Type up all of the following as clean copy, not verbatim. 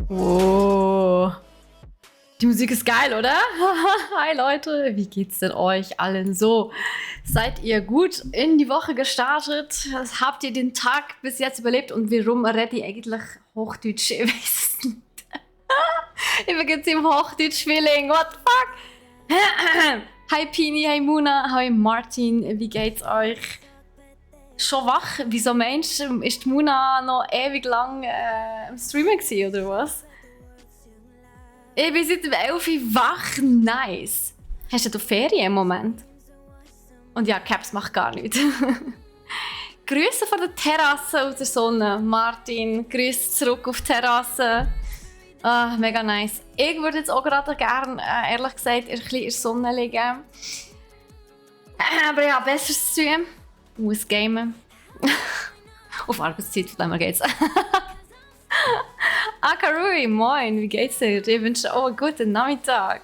Oh, die Musik ist geil, oder? Hi Leute, wie geht's denn euch allen so? Seid ihr gut in die Woche gestartet? Habt ihr den Tag bis jetzt überlebt? Und warum rede ich eigentlich Hochdeutsch? Ich weiß es nicht. Ich bin jetzt im Hochdeutsch-Feeling. What the fuck? Hi Pini, hi Muna, hi Martin. Wie geht's euch? Schon wach? Wieso meinst du, ist die Muna noch ewig lang am Streamen gewesen, oder was? Ich bin seit 11 Uhr wach. Nice. Hast du Ferien im Moment? Und ja, Caps macht gar nichts. Grüße von der Terrasse aus der Sonne. Martin, Grüße zurück auf die Terrasse. Ah, mega nice. Ich würde jetzt auch gerade gerne, ehrlich gesagt, ein bisschen in der Sonne liegen. Aber ja, Besseres zu tun. Ich muss gamen. Auf Arbeitszeit, von dem her geht's. Akarui, moin, wie geht's dir? Ich wünsche auch einen guten Nachmittag.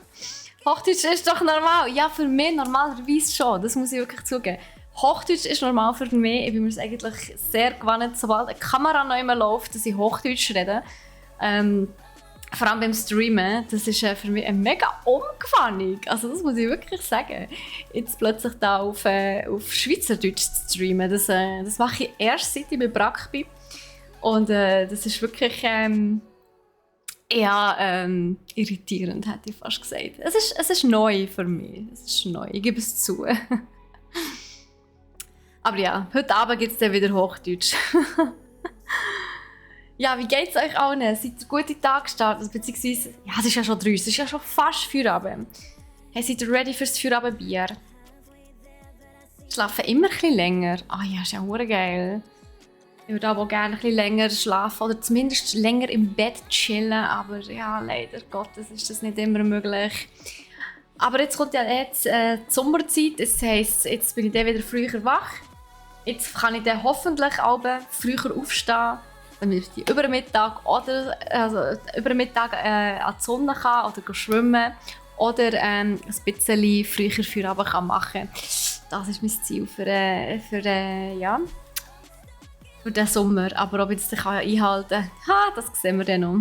Hochdeutsch ist doch normal. Ja, für mich normalerweise schon, das muss ich wirklich zugeben. Hochdeutsch ist normal für mich. Ich bin mir das eigentlich sehr gewöhnt, sobald eine Kamera noch immer läuft, dass ich Hochdeutsch rede. Vor allem beim Streamen, das ist für mich eine mega Umgewöhnung. Also das muss ich wirklich sagen. Jetzt plötzlich da auf Schweizerdeutsch zu streamen, das mache ich erst seit ich bei Brack bin. Und das ist wirklich irritierend, hätte ich fast gesagt. Es ist neu für mich. Es ist neu, ich gebe es zu. Aber ja, heute Abend gibt es dann wieder Hochdeutsch. Ja, wie geht's euch allen? Seid ihr gut in den Tag gestartet? Beziehungsweise, ja, es ist ja schon 3, es ist ja schon fast Feierabend. Hey, seid ihr ready fürs Feierabendbier? Schlafen immer ein bisschen länger. Ah ja, ist ja verdammt geil. Ich würde aber auch gerne ein bisschen länger schlafen oder zumindest länger im Bett chillen. Aber ja, leider Gottes ist das nicht immer möglich. Aber jetzt kommt ja jetzt die Sommerzeit. Das heisst, jetzt bin ich dann wieder früher wach. Jetzt kann ich dann hoffentlich abends früher aufstehen, damit ich über den Mittag an die Sonne kann oder schwimmen oder ein bisschen früher Feierabend machen kann. Das ist mein Ziel für den Sommer. Aber ob ich das einhalten kann, das sehen wir dann noch.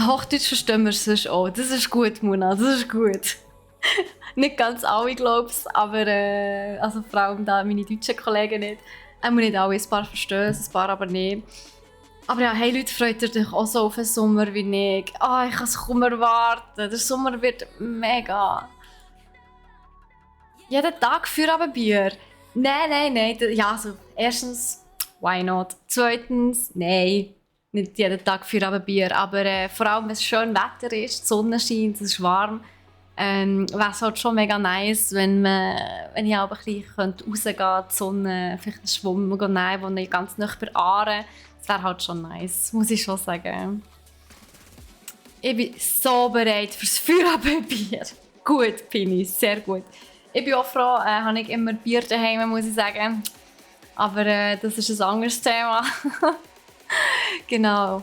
Hochdeutsch verstehen wir sonst auch. Das ist gut, Mona, das ist gut. Nicht ganz alle, glaube ich, aber also vor allem da meine deutschen Kollegen nicht. Nicht alle, ein paar verstehen es, ein paar aber nicht. Aber ja, hey Leute, freut ihr euch auch so auf den Sommer wie ich? Ich kann es kaum erwarten. Der Sommer wird mega. Jeden Tag Feierabendbier. Nein. Ja, also erstens, why not? Zweitens, nein. Nicht jeden Tag Feierabendbier. Aber vor allem, wenn es schön Wetter ist, die Sonne scheint, es ist warm, wäre es halt schon mega nice, wenn ich auch ein bisschen rausgehen könnte, die Sonne, vielleicht einen Schwumm nehmen, wo ich ganz nah bei Aare. Das wäre halt schon nice, muss ich schon sagen. Ich bin so bereit fürs Feierabendbier. Gut, Pini, sehr gut. Ich bin auch froh, habe ich immer Bier daheim, muss ich sagen. Aber das ist ein anderes Thema. Genau.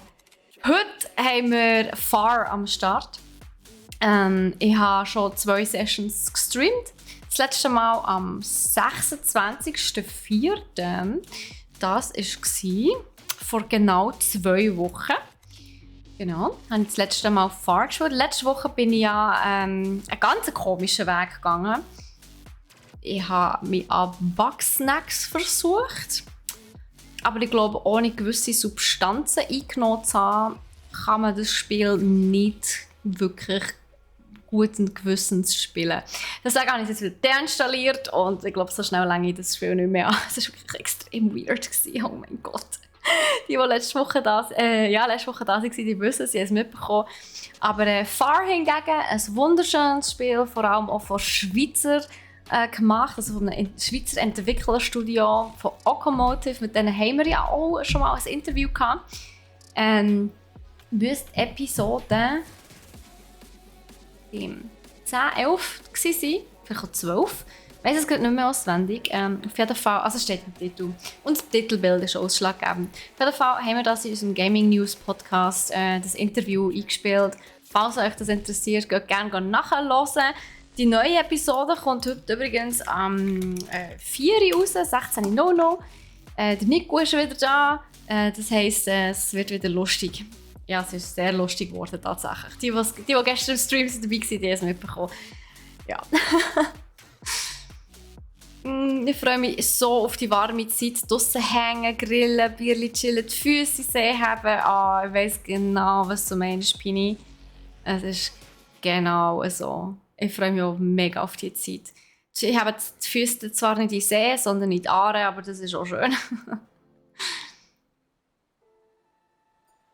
Heute haben wir Far am Start. Ich habe schon 2 Sessions gestreamt. Das letzte Mal am 26.04. Das war vor genau 2 Wochen. Genau, habe ich das letzte Mal Far gespielt. Letzte Woche bin ich ja einen ganz komischen Weg gegangen. Ich habe mich an Bugsnacks versucht. Aber ich glaube, ohne gewisse Substanzen eingenommen zu haben, kann man das Spiel nicht wirklich guten Gewissens spielen. Deswegen habe ich es jetzt wieder deinstalliert und ich glaube, so schnell lange ich das Spiel nicht mehr an. Es war wirklich extrem weird. Oh mein Gott. Die letzte Woche da waren, die wissen, sie haben es mitbekommen. Aber Far hingegen, ein wunderschönes Spiel, vor allem auch von Schweizer gemacht, also von einem Schweizer Entwicklerstudio von Okomotive. Mit denen haben wir ja auch schon mal ein Interview gehabt. Müsste Episode 10, 11 sein, vielleicht auch 12. Ich weiss es gerade nicht mehr auswendig. Auf jeden Fall, also steht im Titel. Und das Titelbild ist ausschlaggebend. Auf jeden Fall haben wir das in unserem Gaming News Podcast, das Interview eingespielt. Falls euch das interessiert, geht gerne nachhören. Die neue Episode kommt heute übrigens am 4 Uhr raus, 16 Uhr. Der Nico ist wieder da. Das heisst, es wird wieder lustig. Ja, es ist sehr lustig geworden tatsächlich. Die gestern im Stream dabei waren, die haben es mitbekommen. Ja. Ich freue mich so auf die warme Zeit. Draussen hängen, grillen, Bierchen chillen, die Füße sehen haben. Ah, ich weiss genau, was du meinst, Pini. Es ist genau so. Ich freue mich auch mega auf die Zeit. Ich habe die Füße zwar nicht in See, sondern in die Aare, aber das ist auch schön.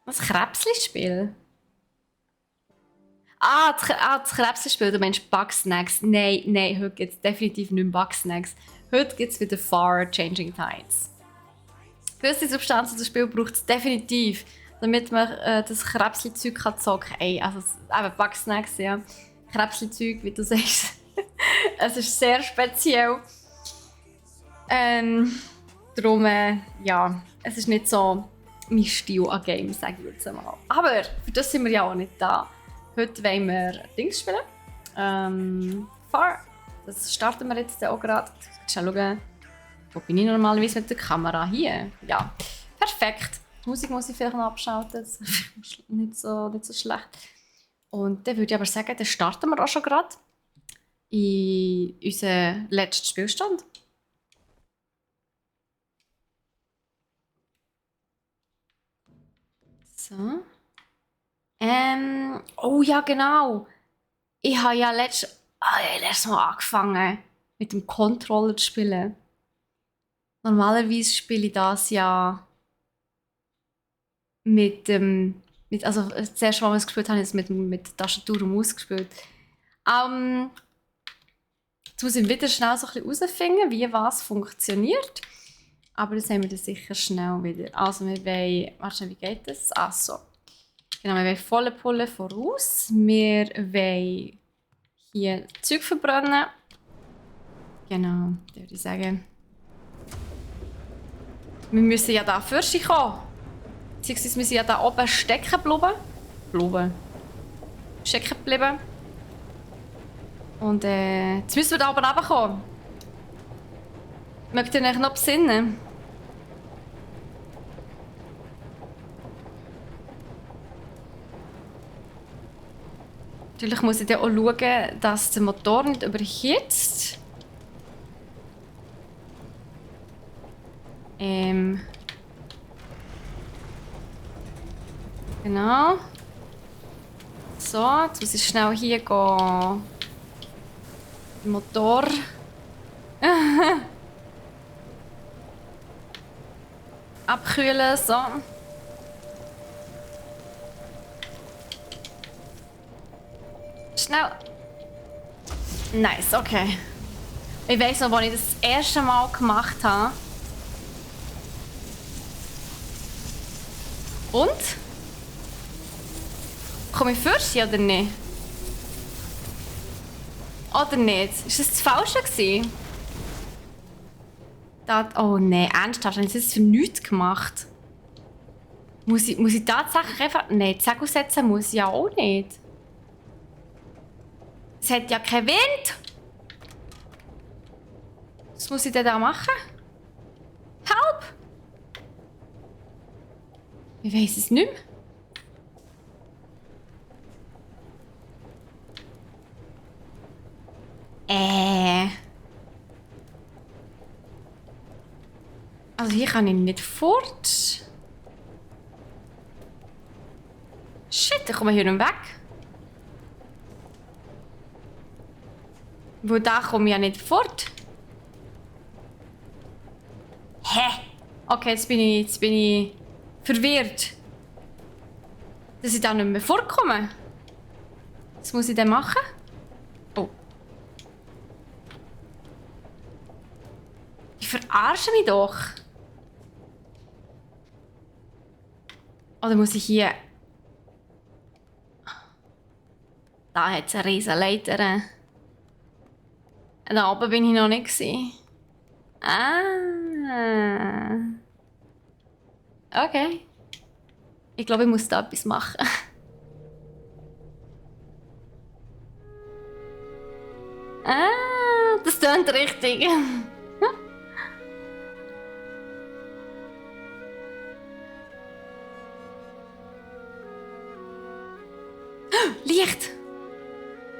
Das Krebsli-Spiel? Das Krebsli-Spiel, du meinst Bugsnacks. Nein, heute gibt es definitiv nicht mehr Bugsnacks. Heute gibt es wieder Far Changing Tides. Gewisse Substanzen des Spiels braucht es definitiv, damit man das Krebsli-Zeug zocken kann. Ey, also eben Bugsnacks, ja. Krebsli-Zeug, wie du sagst. Es ist sehr speziell. Darum, ja, es ist nicht so mein Stil an Games, sage ich jetzt mal. Aber für das sind wir ja auch nicht da. Heute wollen wir Dings spielen. Far. Das starten wir jetzt auch gerade. Schnell schauen. Wo bin ich normalerweise mit der Kamera? Hier. Ja. Perfekt. Die Musik muss ich vielleicht noch abschalten. Das ist nicht so schlecht. Und dann würde ich aber sagen, dann starten wir auch schon gerade in unseren letzten Spielstand. So. Oh ja, genau. Ich habe ja letztes Mal angefangen, mit dem Controller zu spielen. Normalerweise spiele ich das ja also das erste Mal, was ich gespielt habe, ist mit Tastatur und Maus gespielt. Jetzt muss ich wieder schnell so ein bisschen herausfinden, wie was funktioniert. Aber das haben wir dann sicher schnell wieder. Also wir wollen, warte, wie geht das? Ah, so. Genau, wir wollen volle Pulle voraus. Wir wollen hier Zeug verbrennen. Genau, da würde ich sagen. Wir müssen ja da fürschen kommen. Beziehungsweise wir müssen ja da oben stecken bleiben. Stecken bleiben. Und jetzt müssen wir da oben runterkommen. Mögt ihr euch noch besinnen? Natürlich muss ich dann auch schauen, dass der Motor nicht überhitzt. Genau. So, jetzt muss ich schnell hier gehen. Den Motor. Abkühlen, so. Schnell. Nice, okay. Ich weiss noch, als ich das erste Mal gemacht habe. Und? Komme ich fürschen oder nicht? Oder nicht? Ist das Falsche gewesen? Oh nein, ernsthaft, habe ich das für nichts gemacht? Muss ich tatsächlich einfach... Nein, die Segel setzen muss ich ja auch nicht. Es hat ja keinen Wind. Was muss ich denn da machen? Help! Ich weiss es nicht mehr. Also hier kann ich nicht fort. Shit, ich komme hier nicht weg. Wo da komme ich ja nicht fort. Hä? Okay, jetzt bin ich verwirrt. Dass ich da nicht mehr vorkomme. Was muss ich denn machen? Oh. Ich verarsche mich doch. Oder muss ich hier... Da hat es eine riesen Leiter. Da oben bin ich noch nicht gewesen. Ah. Okay. Ich glaube, ich muss da etwas machen. Ah, das klingt richtig. Licht!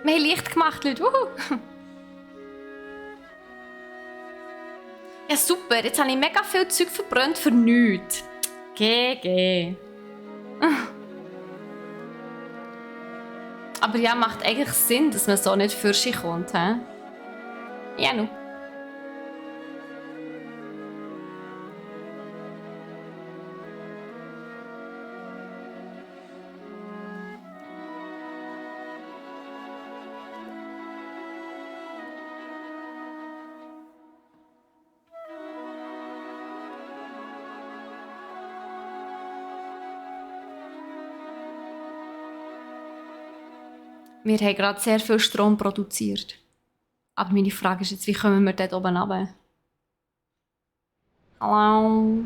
Wir haben Licht gemacht, Leute. Wuhu. Ja, super. Jetzt habe ich mega viel Zeug verbrannt für nichts. GG. Aber ja, macht eigentlich Sinn, dass man so nicht für sich kommt, hä? Ja, nu. Wir haben gerade sehr viel Strom produziert. Aber meine Frage ist jetzt, wie kommen wir dort oben runter? Hallo?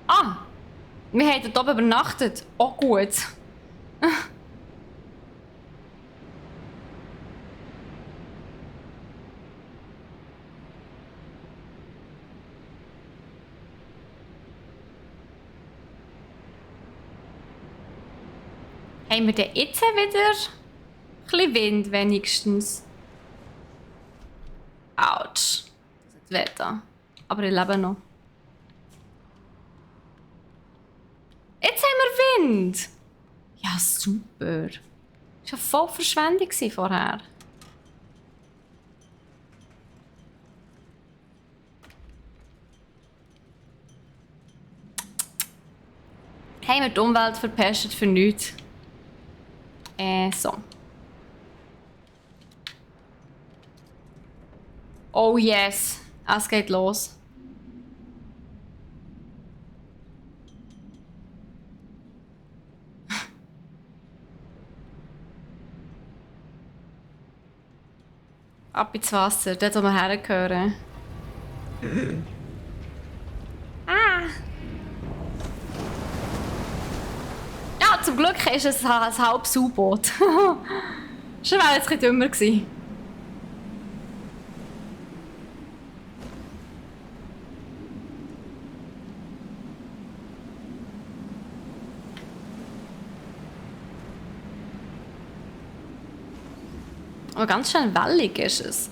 Ah! Wir haben dort oben übernachtet. Oh gut. Haben wir denn jetzt wieder ein bisschen Wind wenigstens? Autsch. Das Wetter. Aber ich lebe noch. Jetzt haben wir Wind! Ja, super. Das war ja voll Verschwendung vorher. Haben wir die Umwelt verpestet für nichts. So. Oh yes, es geht los. Ab ins Wasser, dort wo wir hergehören. Ah! Ja, zum Glück ist es ein halbes U-Boot. Schon wäre jetzt ein bisschen dümmer gewesen. Oh, ganz schön wellig ist es.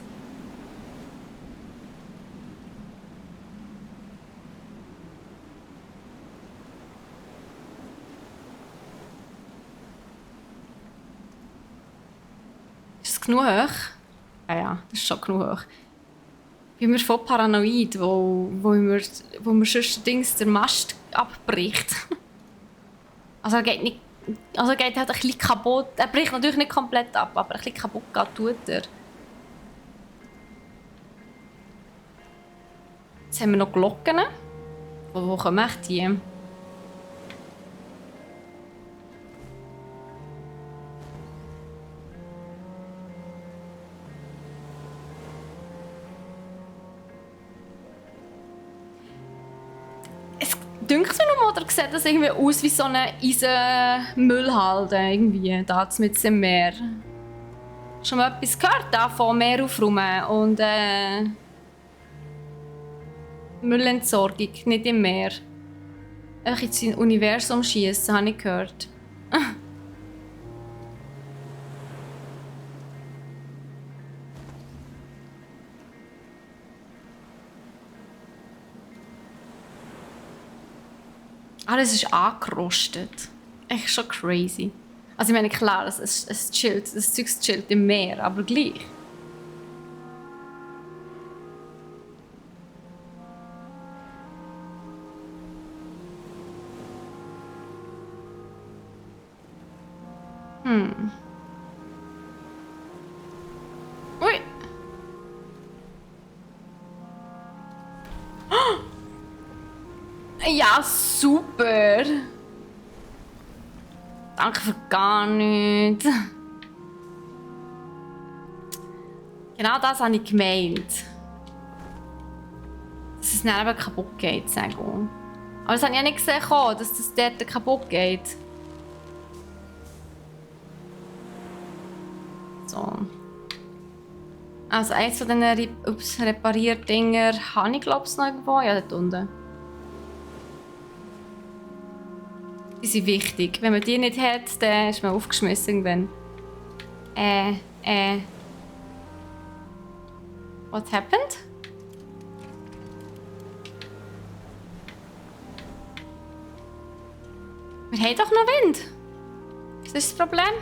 Ist es genug hoch? Ja, das ist schon genug hoch. Bin mir voll paranoid, wo mir sonst Dings der Mast abbricht. Also er geht nicht. Also er geht halt ein bisschen kaputt. Er bricht natürlich nicht komplett ab, aber ein bisschen kaputt geht tut er. Jetzt haben wir noch Glocken. Wo kommen die? Es dünkt mir noch mal, oder sieht das irgendwie aus wie so eine Eisenmüllhalde irgendwie, da mit dem Meer. Schon mal etwas gehört davon, Meer aufräumen und Müllentsorgung, nicht im Meer. Einfach ins Universum schießen, habe ich gehört. Alles ist angerostet. Echt schon crazy. Also ich meine, klar, es chillt, das Zeug chillt im Meer, aber gleich. Ui. Ja, super. Danke für gar nichts. Genau das habe ich gemeint. Dass es dann eben kaputt geht, sage ich. Aber das habe ich ja nicht gesehen, dass das dort kaputt geht. So. Also eins von diesen Reparierdinger habe ich glaube ich noch irgendwo. Ja, dort unten. Die sind wichtig. Wenn man die nicht hat, dann ist man aufgeschmissen irgendwann. What happened? Wir haben doch noch Wind. Ist das das Problem?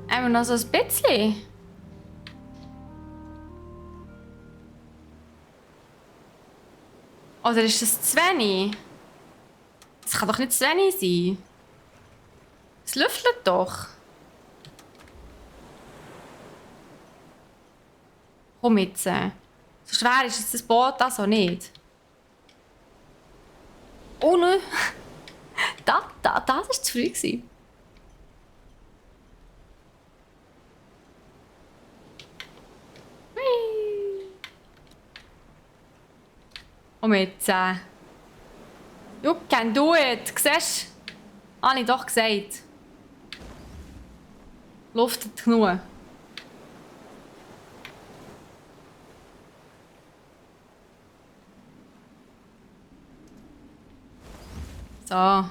Einfach noch so ein bisschen. Oder ist das zu wenig? Das kann doch nicht zu wenig sein. Es lüftelt doch. Komm jetzt. So schwer ist es das Boot also nicht. Oh nein. Das war zu früh gewesen. Komm jetzt. You can do it. Siehst du? Habe ich doch gesagt. Luftet genug. So.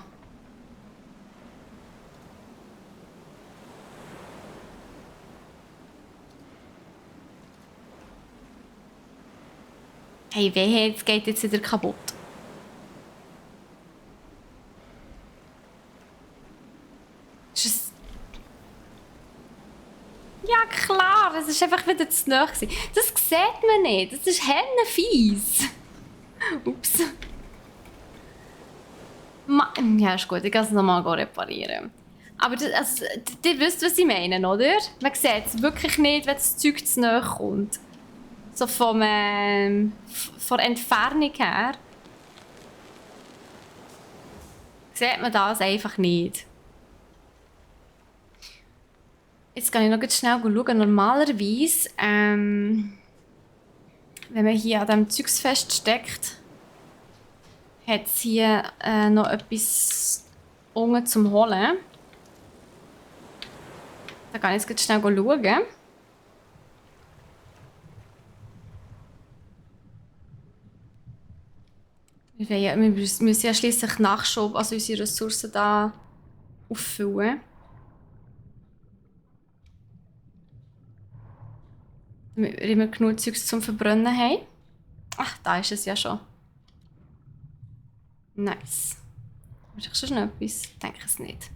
Hey, wehe, jetzt geht jetzt wieder kaputt. Ist es... Ja klar, es ist einfach wieder zu nahe gewesen. Das sieht man nicht, das ist fies. Ups. Ja, ist gut, ich kann es nochmal reparieren. Aber das, also, ihr wisst, was ich meine, oder? Man sieht es wirklich nicht, wenn das Zeug zu nahe kommt. So von Entfernung her. Sieht man das einfach nicht. Jetzt kann ich noch ganz schnell schauen. Normalerweise, wenn man hier an diesem Zeugs feststeckt, hat es hier noch etwas unten zum Holen. Da kann ich jetzt ganz schnell schauen. Wir müssen ja schliesslich Nachschub, also unsere Ressourcen da auffüllen. Damit wir immer genug Zeugs zum Verbrennen haben. Ach, da ist es ja schon. Nice. Ist ich schon noch etwas? Ich denke es nicht.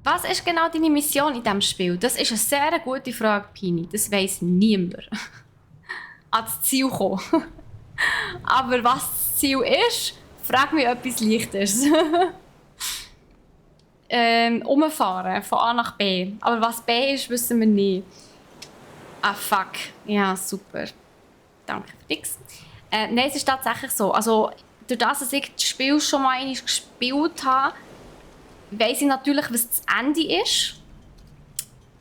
Was ist genau deine Mission in diesem Spiel? Das ist eine sehr gute Frage, Pini. Das weiss niemand. Ans Ziel kommen. Aber was das Ziel ist, frag mich etwas Leichtes. Umfahren von A nach B. Aber was B ist, wissen wir nicht. Ah, fuck. Ja, super. Danke für nichts. Nein, es ist tatsächlich so. Also, durch das, dass ich das Spiel schon mal einmal gespielt habe, weiss ich natürlich, was das Ende ist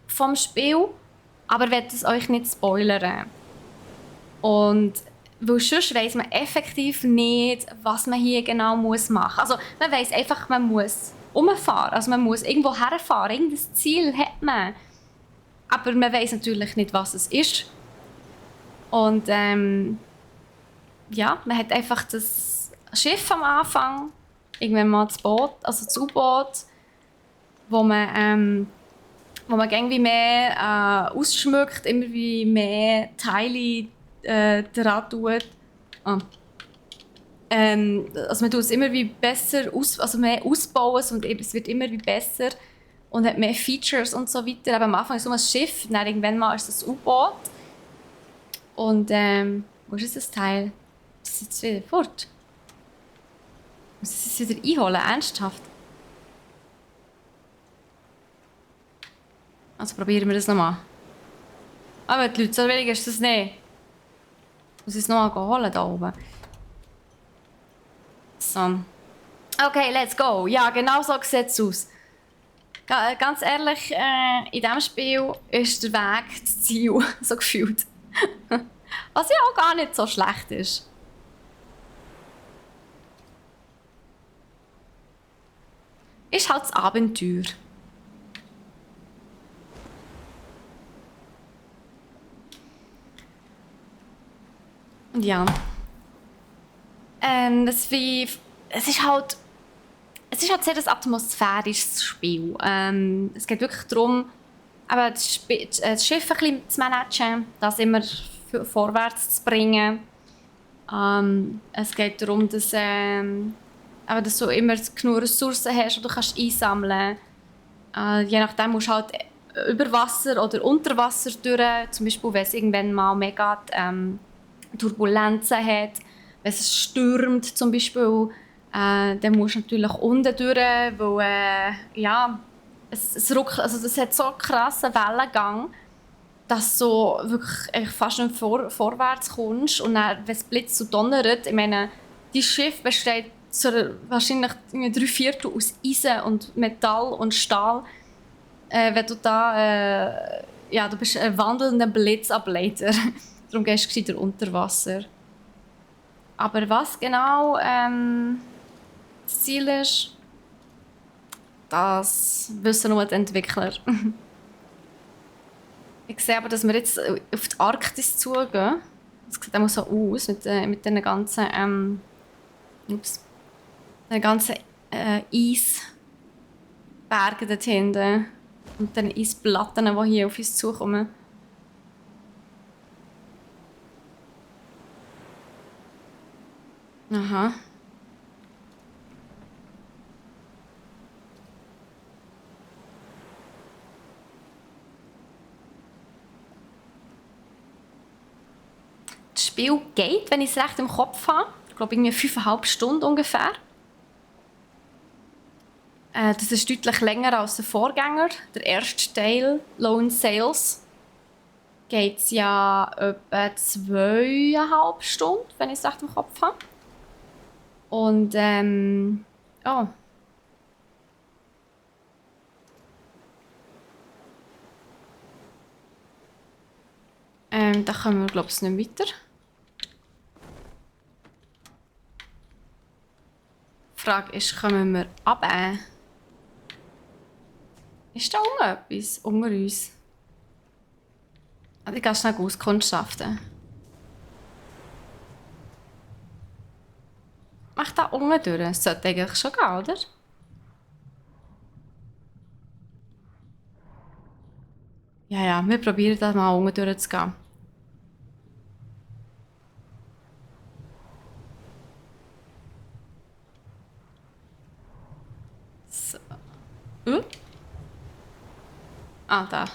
vom Spiel. Aber ich werde es euch nicht spoilern. Und weil sonst weiss man effektiv nicht, was man hier genau machen muss. Also man weiss einfach, man muss umfahren. Also man muss irgendwo herfahren. Irgendein Ziel hat man. Aber man weiss natürlich nicht, was es ist. Und ja, man hat einfach das Schiff am Anfang, irgendwann mal das Boot, also das U-Boot, wo man irgendwie mehr ausschmückt, immer wie mehr Teile daran tut. Also man tut es immer wie besser mehr ausbauen und es wird immer wie besser und hat mehr Features und so weiter. Aber am Anfang ist es nur ein Schiff, dann irgendwann mal ist es ein U-Boot. Und wo ist das Teil? Das ist jetzt wieder fort. Muss ich es wieder einholen? Ernsthaft? Also probieren wir das nochmal. Aber die Leute, so wenig ist das nicht. Muss ich es nochmal holen da oben. So. Okay, let's go. Ja, genau so sieht es aus. Ganz ehrlich, in diesem Spiel ist der Weg das Ziel, so gefühlt. Was ja auch gar nicht so schlecht ist. Ist halt das Abenteuer. Und ja, das wie, es ist halt, es ist halt sehr ein atmosphärisches Spiel. Es geht wirklich darum, aber das Schiff ein bisschen zu managen, das immer vorwärts zu bringen. Es geht darum, aber dass du immer genug Ressourcen hast, die du kannst einsammeln kannst. Je nachdem musst du halt über Wasser oder unter Wasser durch. Zum Beispiel, wenn es irgendwann mal mega Turbulenzen hat, wenn es stürmt zum Beispiel, dann musst du natürlich unten durch, weil ja, es ruckelt, also das hat so einen krassen Wellengang, dass du wirklich eigentlich fast nicht vorwärts kommst. Und dann, wenn es blitzt und donnert, ich meine, dein Schiff besteht wahrscheinlich 3/4 aus Eisen und Metall und Stahl. Wenn du da, ja, du bist ein wandelnder Blitzableiter. Darum gehst du gescheiter unter Wasser. Aber was genau das Ziel ist, das wissen nur die Entwickler. Ich sehe aber, dass wir jetzt auf die Arktis zugehen. Das sieht auch so aus mit den ganzen, den ganzen Eisbergen dort hinten und den Eisplatten, die hier auf uns zukommen. Aha. Das Spiel geht, wenn ich es recht im Kopf habe. Ich glaube, irgendwie 5,5 Stunden ungefähr. Das ist deutlich länger als der Vorgänger. Der erste Teil, Lone Sails, geht es ja etwa 2,5 Stunden, wenn ich es recht im Kopf habe. Und oh. Da kommen wir, glaube ich, nicht weiter. Die Frage ist, kommen wir runter? Ist da unten etwas unter uns? Ich gehe schnell auskundschaften. Mach da unten durch. Das sollte eigentlich schon gehen, oder? Ja, ja, wir probieren da mal unten durchzugehen. So. Ah, da.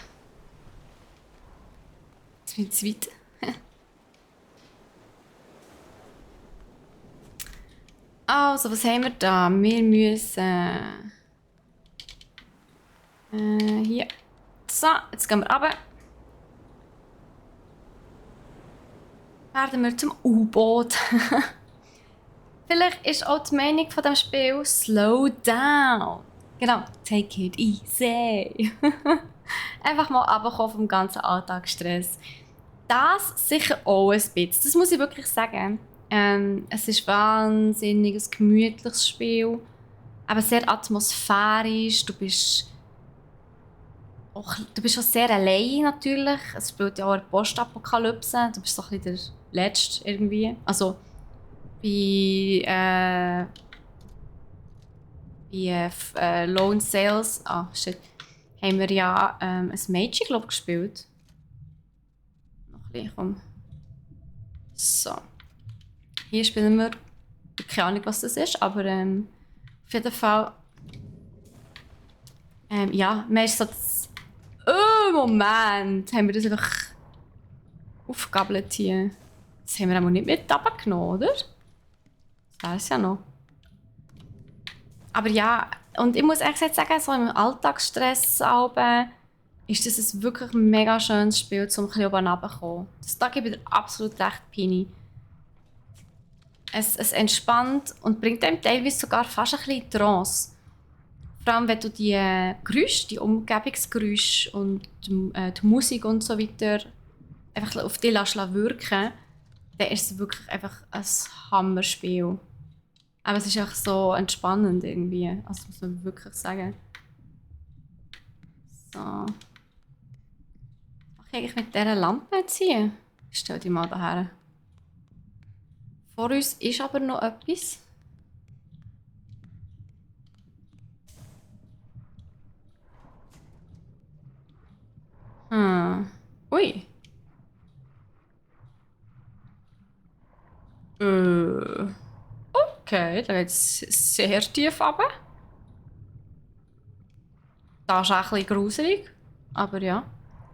Jetzt bin ich zu weit. Also, was haben wir da? Wir müssen... hier. So, jetzt gehen wir runter. Werden wir zum U-Boot. Vielleicht ist auch die Meinung von dem Spiel Slow down. Genau, take it easy. Einfach mal runterkommen vom ganzen Alltagsstress. Das sicher auch ein bisschen. Das muss ich wirklich sagen. Es ist wahnsinnig ein gemütliches Spiel. Aber sehr atmosphärisch. Du bist auch sehr allein natürlich. Es spielt ja auch eine Postapokalypse. Du bist so ein bisschen der Letzte irgendwie. Also bei Lone Sales, shit, haben wir ja ein Mädchen, glaube ich, gespielt. Noch ein bisschen, komm. So. Hier spielen wir, keine Ahnung, was das ist, aber auf jeden Fall, ja, man ist so das, oh, Moment, haben wir das einfach aufgegabelt hier. Das haben wir auch nicht mit runtergenommen, oder? Das wäre es ja noch. Aber ja, und ich muss ehrlich gesagt sagen, so im Alltagsstress ist das ein wirklich mega schönes Spiel, um ein bisschen oben runterzukommen. Da gebe ich dir absolut recht, Pini. Es entspannt und bringt einem teilweise sogar fast ein bisschen in Trance. Vor allem, wenn du die Geräusche, die Umgebungsgeräusche und die Musik und so weiter einfach auf dich wirken, dann ist es wirklich einfach ein Hammerspiel. Aber es ist auch so entspannend irgendwie. Also das muss man wirklich sagen. So. Was mache ich eigentlich mit dieser Lampe jetzt hier? Ich stelle die mal daher. Vor uns ist aber noch etwas. Ui. Okay, da geht es sehr tief runter. Das ist auch ein bisschen gruselig. Aber ja,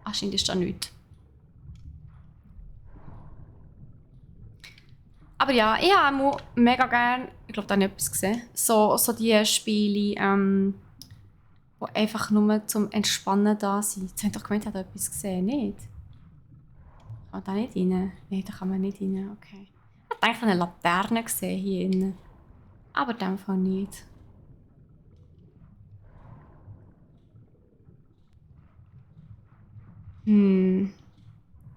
anscheinend ist da nichts. Aber ja, ich habe mega gerne, ich glaube, da habe ich etwas gesehen, so die Spiele, die einfach nur zum Entspannen da sind. Jetzt habe ich doch gemeint, ich habe da etwas gesehen, nicht? Kann man da nicht rein? Nein, da kann man nicht rein, okay. Ich habe eigentlich eine Laterne gesehen hier innen. Aber in dem Fall nicht.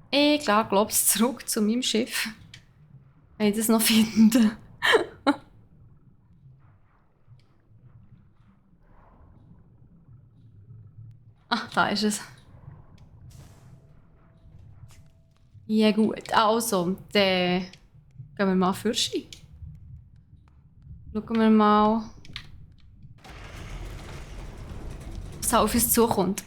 Ich glaube es zurück zu meinem Schiff. Wenn ich das noch finde. Ah, da ist es. Ja gut, also, dann gehen wir mal fürschen. Schauen wir mal, was auf uns zukommt.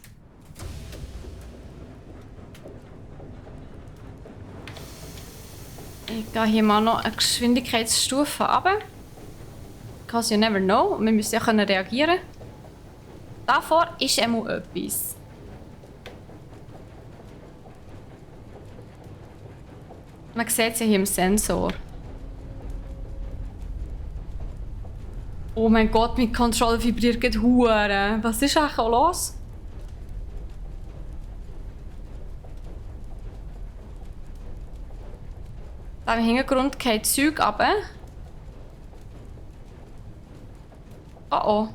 Ich gehe hier mal noch eine Geschwindigkeitsstufe runter. Because you never know. Wir müssen ja reagieren können. Davor ist einmal etwas. Man sieht es ja hier im Sensor. Oh mein Gott, mein Controller vibriert gerade hure. Was ist eigentlich los? Da im Hintergrund geht Zeug runter. Oh oh.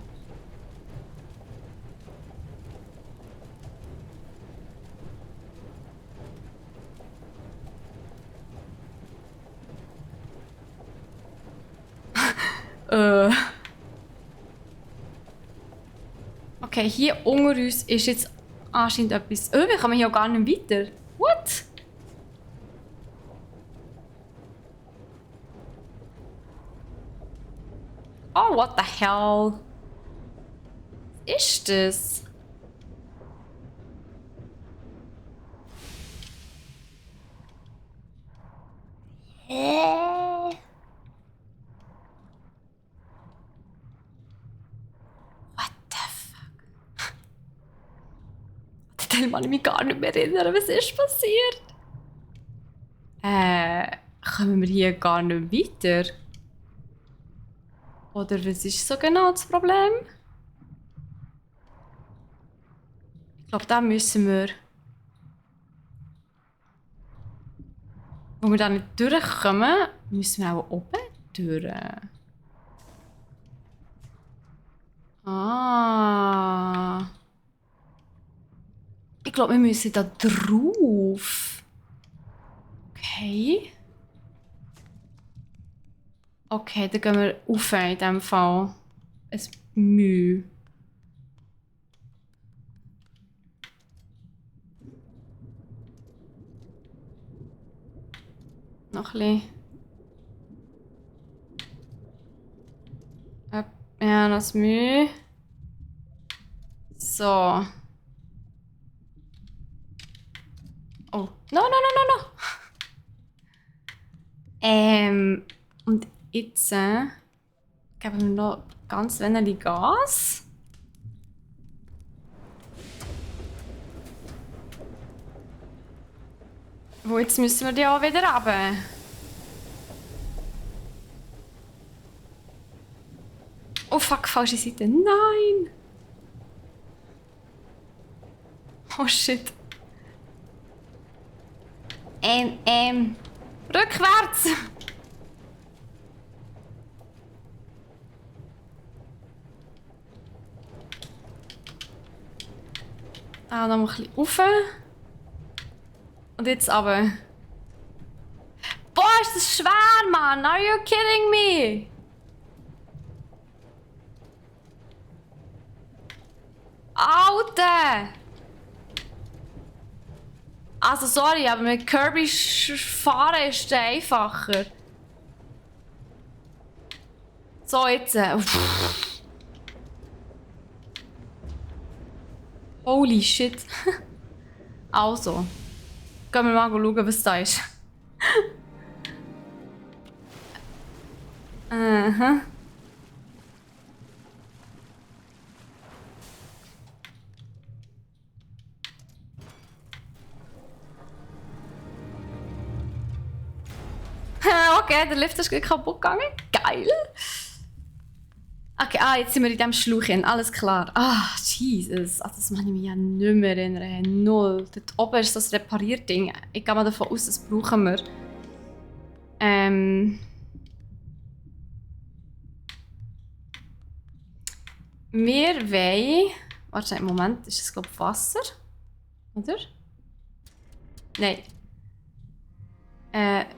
Okay, hier unter uns ist jetzt anscheinend etwas. Wir kommen hier auch gar nicht weiter. What? Oh, what the hell? Was ist das? What the fuck? Dann kann ich mich gar nicht mehr erinnern, was ist passiert? Kommen wir hier gar nicht weiter? Oder was ist so genau das Problem? Ich glaube, da müssen wir... Wo wir da nicht durchkommen, müssen wir auch oben durch. Ah. Ich glaube, wir müssen da drauf. Okay. Okay, dann gehen wir rauf in diesem Fall. Es Mühe. Noch ein bisschen. Ja, noch Mühe. So. Oh. No, no, no, no, no. Und jetzt geben wir noch ganz wenig Gas. Wo jetzt müssen wir die auch wieder runter. Oh fuck, falsche Seite. Nein! Oh shit. Rückwärts! Ah, noch mal ein bisschen rauf. Und jetzt aber. Boah, ist das schwer, Mann! Are you kidding me? Alter! Also sorry, aber mit Kirby fahren ist einfacher. So, jetzt. Holy shit. Also. Gehen wir mal schauen, was da ist. Aha. Okay, der Lift ist kaputt gegangen. Geil. Okay, jetzt sind wir in diesem Schlauch hin. Alles klar. Jesus. Das kann ich mich ja nicht mehr erinnern. Null. Dort oben ist das Reparierding. Ich gehe mal davon aus, das brauchen wir. Wir wollen... Warte einen Moment. Ist das, glaube ich, Wasser? Oder? Nein.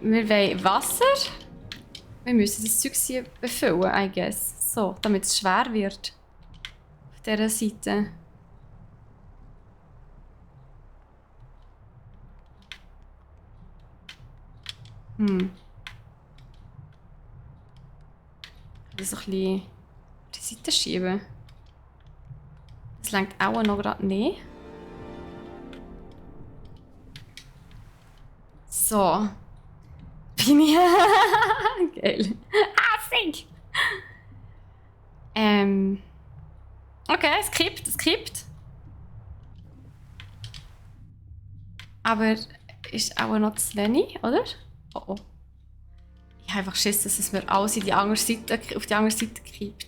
Wir wollen Wasser. Wir müssen das Zeug hier befüllen, I guess. So, damit es schwer wird. Auf dieser Seite. Das ein bisschen auf die Seite schieben. Das reicht auch noch gerade nicht. So. Bin ich. Geil. Sick! Okay, es kippt. Aber ist auch noch zu wenig, oder? Oh oh. Ich habe einfach Schiss, dass es mir alles in die andere Seite, auf die andere Seite kippt.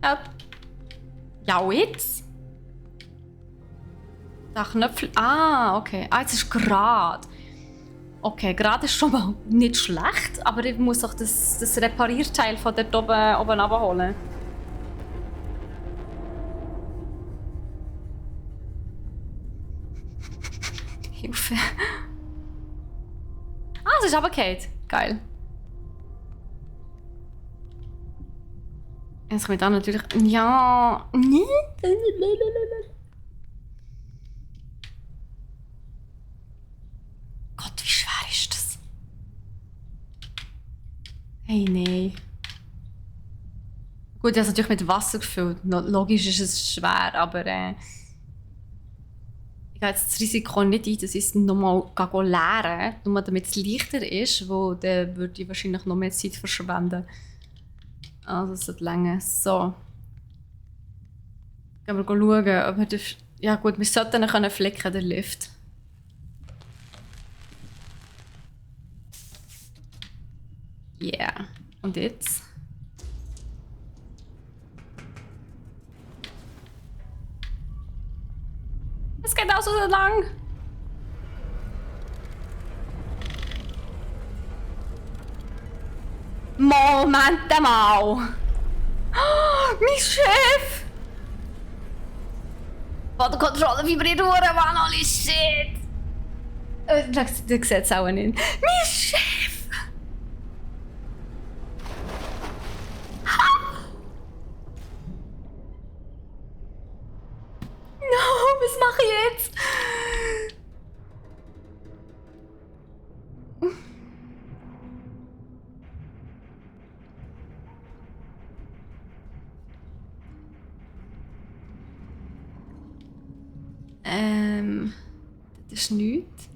Help! Ja, jetzt? Der Knöpfel. Okay. Jetzt ist gerade. Okay, gerade ist schon mal nicht schlecht, aber ich muss auch das Reparierteil von dort oben abholen. Hilfe. Es ist runtergefallen. Geil. Jetzt kommt dann natürlich... Ja... Gott, wie schwer ist das? Hey, nein. Gut, ich habe es natürlich mit Wasser gefüllt. Logisch ist es schwer, aber... ich gehe jetzt das Risiko nicht ein, dass ich es nochmal leeren, nur damit es leichter ist, wo dann würde ich wahrscheinlich noch mehr Zeit verschwenden. Also es sollte länger. So. Gehen wir schauen, ob wir den... Ja gut, wir sollten ihn flicken, den Lift. Yeah. Und jetzt? Es geht auch so lang. Moment mal! Oh, mein Chef! Bodenkontrolle vibriert durch, Mann, holy shit! Das sieht es auch nicht. Mein Chef! No, was mache ich jetzt? Das ist nichts.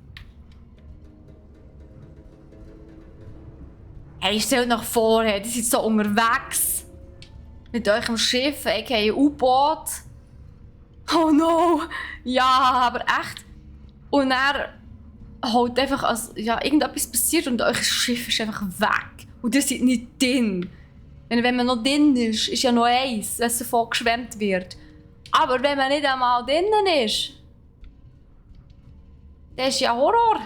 Hey, stellt euch vor, ihr seid so unterwegs. Mit eurem Schiff, aka U-Boot. Oh no! Ja, aber echt. Und er halt einfach, als ja, irgendetwas passiert und euer Schiff ist einfach weg. Und ihr seid nicht drin. Wenn man noch drin ist, ist ja noch eins, wenn es davon geschwärmt wird. Aber wenn man nicht einmal drinnen ist, das ist ja Horror.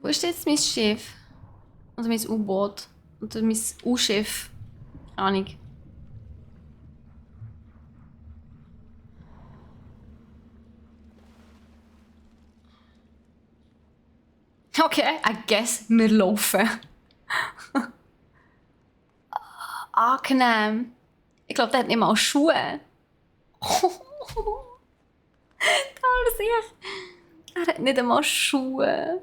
Wo ist jetzt mein Schiff? Oder mein U-Boot? Oder mein U-Schiff? Keine Ahnung. Okay, I guess wir laufen. Angenehm. Ich glaube, der hat nicht mal Schuhe. Das ich. Er hat nicht einmal Schuhe.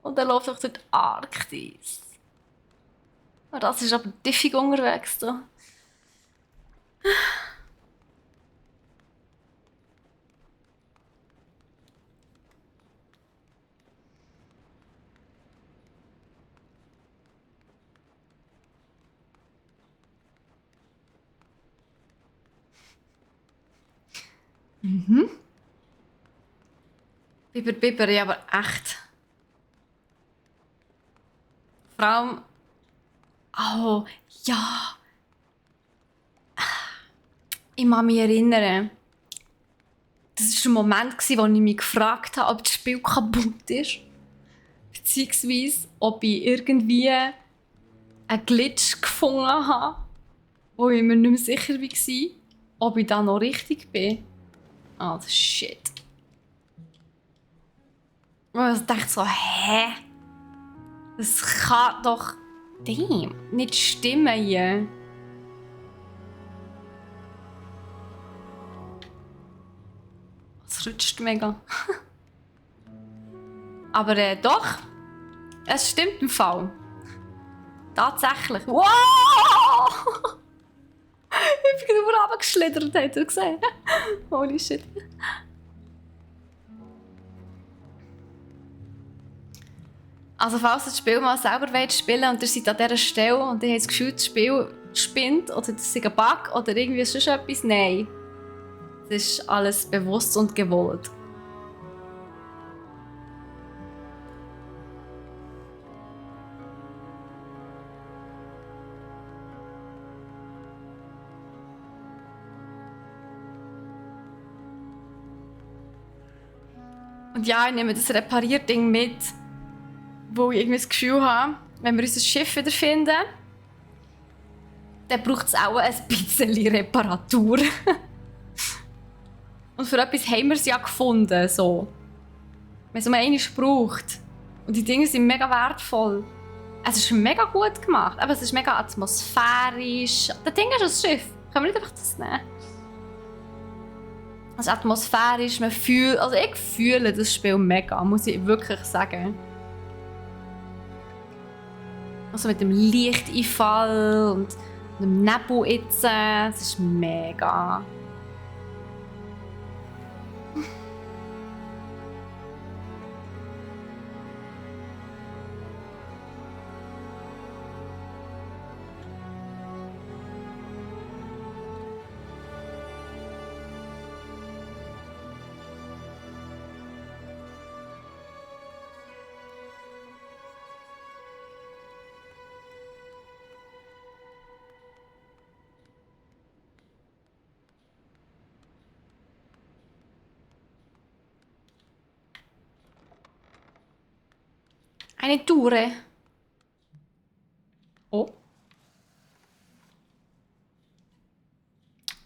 Und er läuft durch die Arktis. Und das ist aber diffig unterwegs da. Biber, ja, aber echt. Vor allem. Oh, ja. Ich kann mich erinnern. Das war ein Moment, wo ich mich gefragt habe, ob das Spiel kaputt ist. Beziehungsweise, ob ich irgendwie einen Glitch gefunden habe, wo ich mir nicht mehr sicher war, ob ich da noch richtig bin. Oh, das shit. Und ich dachte so, hä? Das kann doch nicht stimmen hier. Es rutscht mega. Aber doch, es stimmt im Fall. Tatsächlich. Wow! Ich bin nur runtergeschlittert, habt ihr gesehen? Holy shit. Also falls ihr das Spiel mal selber spielen wollt und ihr seid an dieser Stelle und ihr habt das Gefühl, das Spiel spinnt oder das ist ein Bug oder irgendwie sonst etwas, nein. Das ist alles bewusst und gewollt. Und ja, ich nehme das Repariertding mit, wo ich irgendwie das Gefühl habe, wenn wir unser Schiff wiederfinden, dann braucht es auch ein bisschen Reparatur. Und für etwas haben wir es ja gefunden, so. Wenn es um einmal braucht. Und die Dinge sind mega wertvoll. Es ist mega gut gemacht, aber es ist mega atmosphärisch. Das Ding ist ein Schiff. Können wir nicht einfach das nehmen? Es ist atmosphärisch, man fühlt... Also ich fühle das Spiel mega, muss ich wirklich sagen. Also mit dem Lichteinfall und dem Nebel jetzt. Es ist mega. Eine Tour. Oh.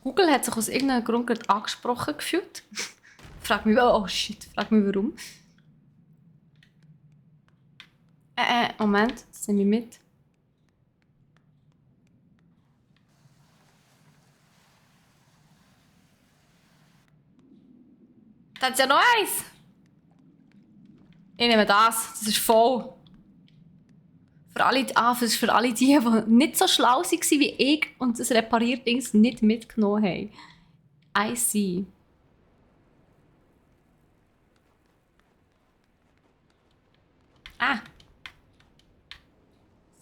Google hat sich aus irgendeinem Grund gerade angesprochen gefühlt. Frag mich, oh shit, frag mich warum. Moment, das nehme ich mit. Da hat ja noch eins. Ich nehme das ist voll. Das ist für alle die nicht so schlau waren wie ich und das Repariertding nicht mitgenommen haben. I see. Ah.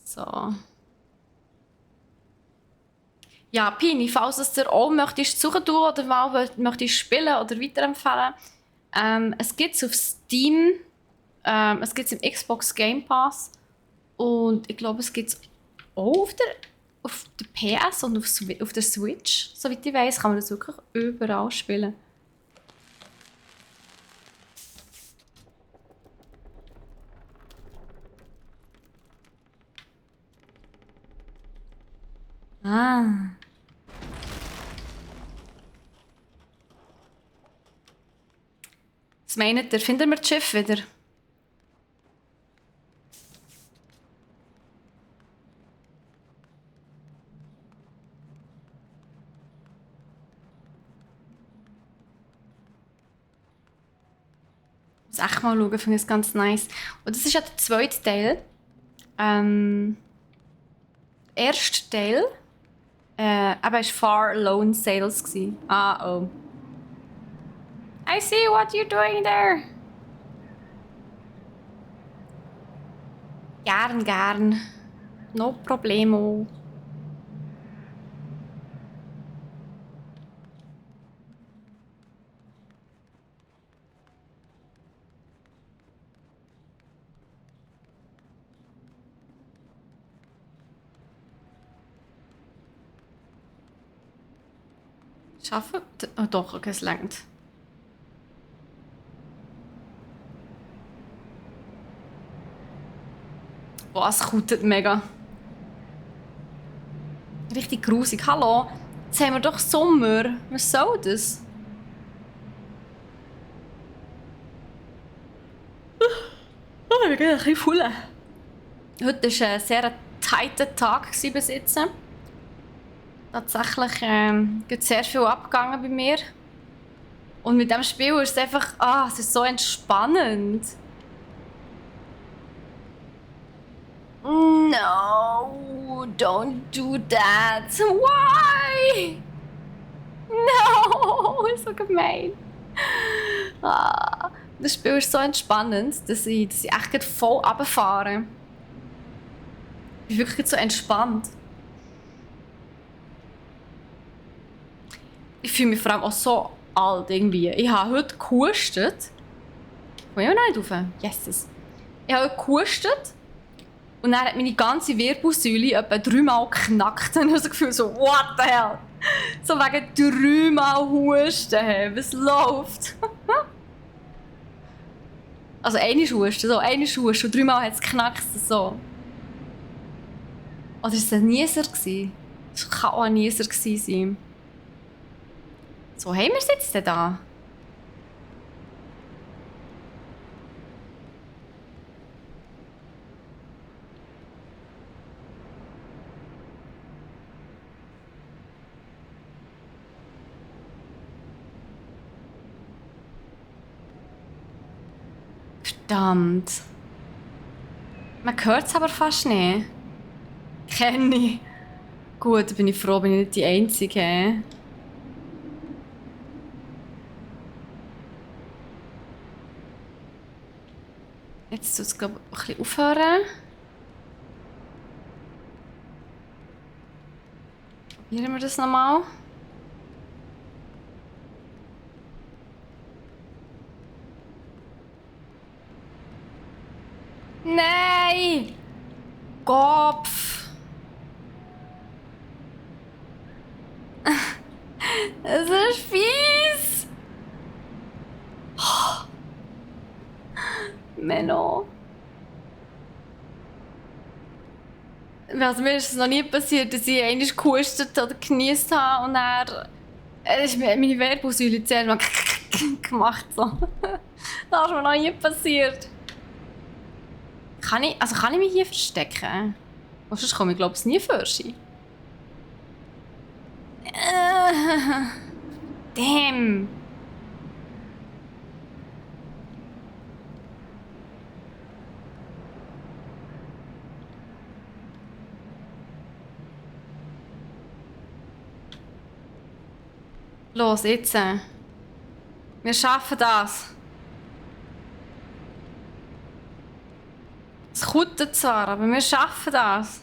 So. Ja, Pini, falls es dir auch möchtest suchen tun oder mal möchtest spielen oder weiterempfehlen, es gibt es auf Steam, es gibt es im Xbox Game Pass und ich glaube, es gibt es auch auf der PS und auf der Switch. Soweit ich weiß, kann man das wirklich überall spielen. Ah. Was meint ihr? Finden wir das Schiff wieder? muss echt mal schauen, finde ich es ganz nice. Und das ist ja der zweite Teil. Der erste Teil aber es war Far Lone Sales. Ah, oh. I see what you're doing there. Gern. No problemo. Schaffen? Oh doch, okay, es langt. Boah, es kutet mega. Richtig grusig. Hallo? Jetzt haben wir doch Sommer. Was soll das? Oh, ich bin ein bisschen voll. Heute war ein sehr tighter Tag bis jetzt. Tatsächlich geht sehr viel abgegangen bei mir. Und mit diesem Spiel ist es einfach, es ist so entspannend. No, don't do that. Why? No, ist so gemein. Das Spiel ist so entspannend, dass ich echt voll runterfahre. Ich bin wirklich so entspannt. Ich fühle mich vor allem auch so alt irgendwie. Ich habe heute gehustet. Komm ich auch noch nicht rauf? Yes. Ich habe heute gehustet. Und dann hat meine ganze Wirbelsäule etwa 3-mal geknackt. Und ich habe das Gefühl so, what the hell? So wegen 3-mal Husten. Was läuft? Also einmal Husten, und 3-mal hat es geknackt. So. Oder war es ein Nieser? Es kann auch ein Nieser sein. So, haben wir es jetzt denn da? Verdammt. Man hört es aber fast nicht. Kenne ich. Gut, da bin ich froh, bin ich nicht die Einzige. Jetzt tut es, glaube ich, ein bisschen aufhören. Probieren wir das nochmal. Nein! Kopf! Das ist fies! Menno. Also mir ist es noch nie passiert, dass ich einmal gehustet oder genießt habe und dann ist meine Wirbelsäule zuerst mal gemacht. So. Das ist mir noch nie passiert. Kann ich mich hier verstecken? Und sonst komme ich, glaube ich, nie vor. Damn. Los, jetzt. Wir schaffen das. Es kutet zwar, aber wir schaffen das.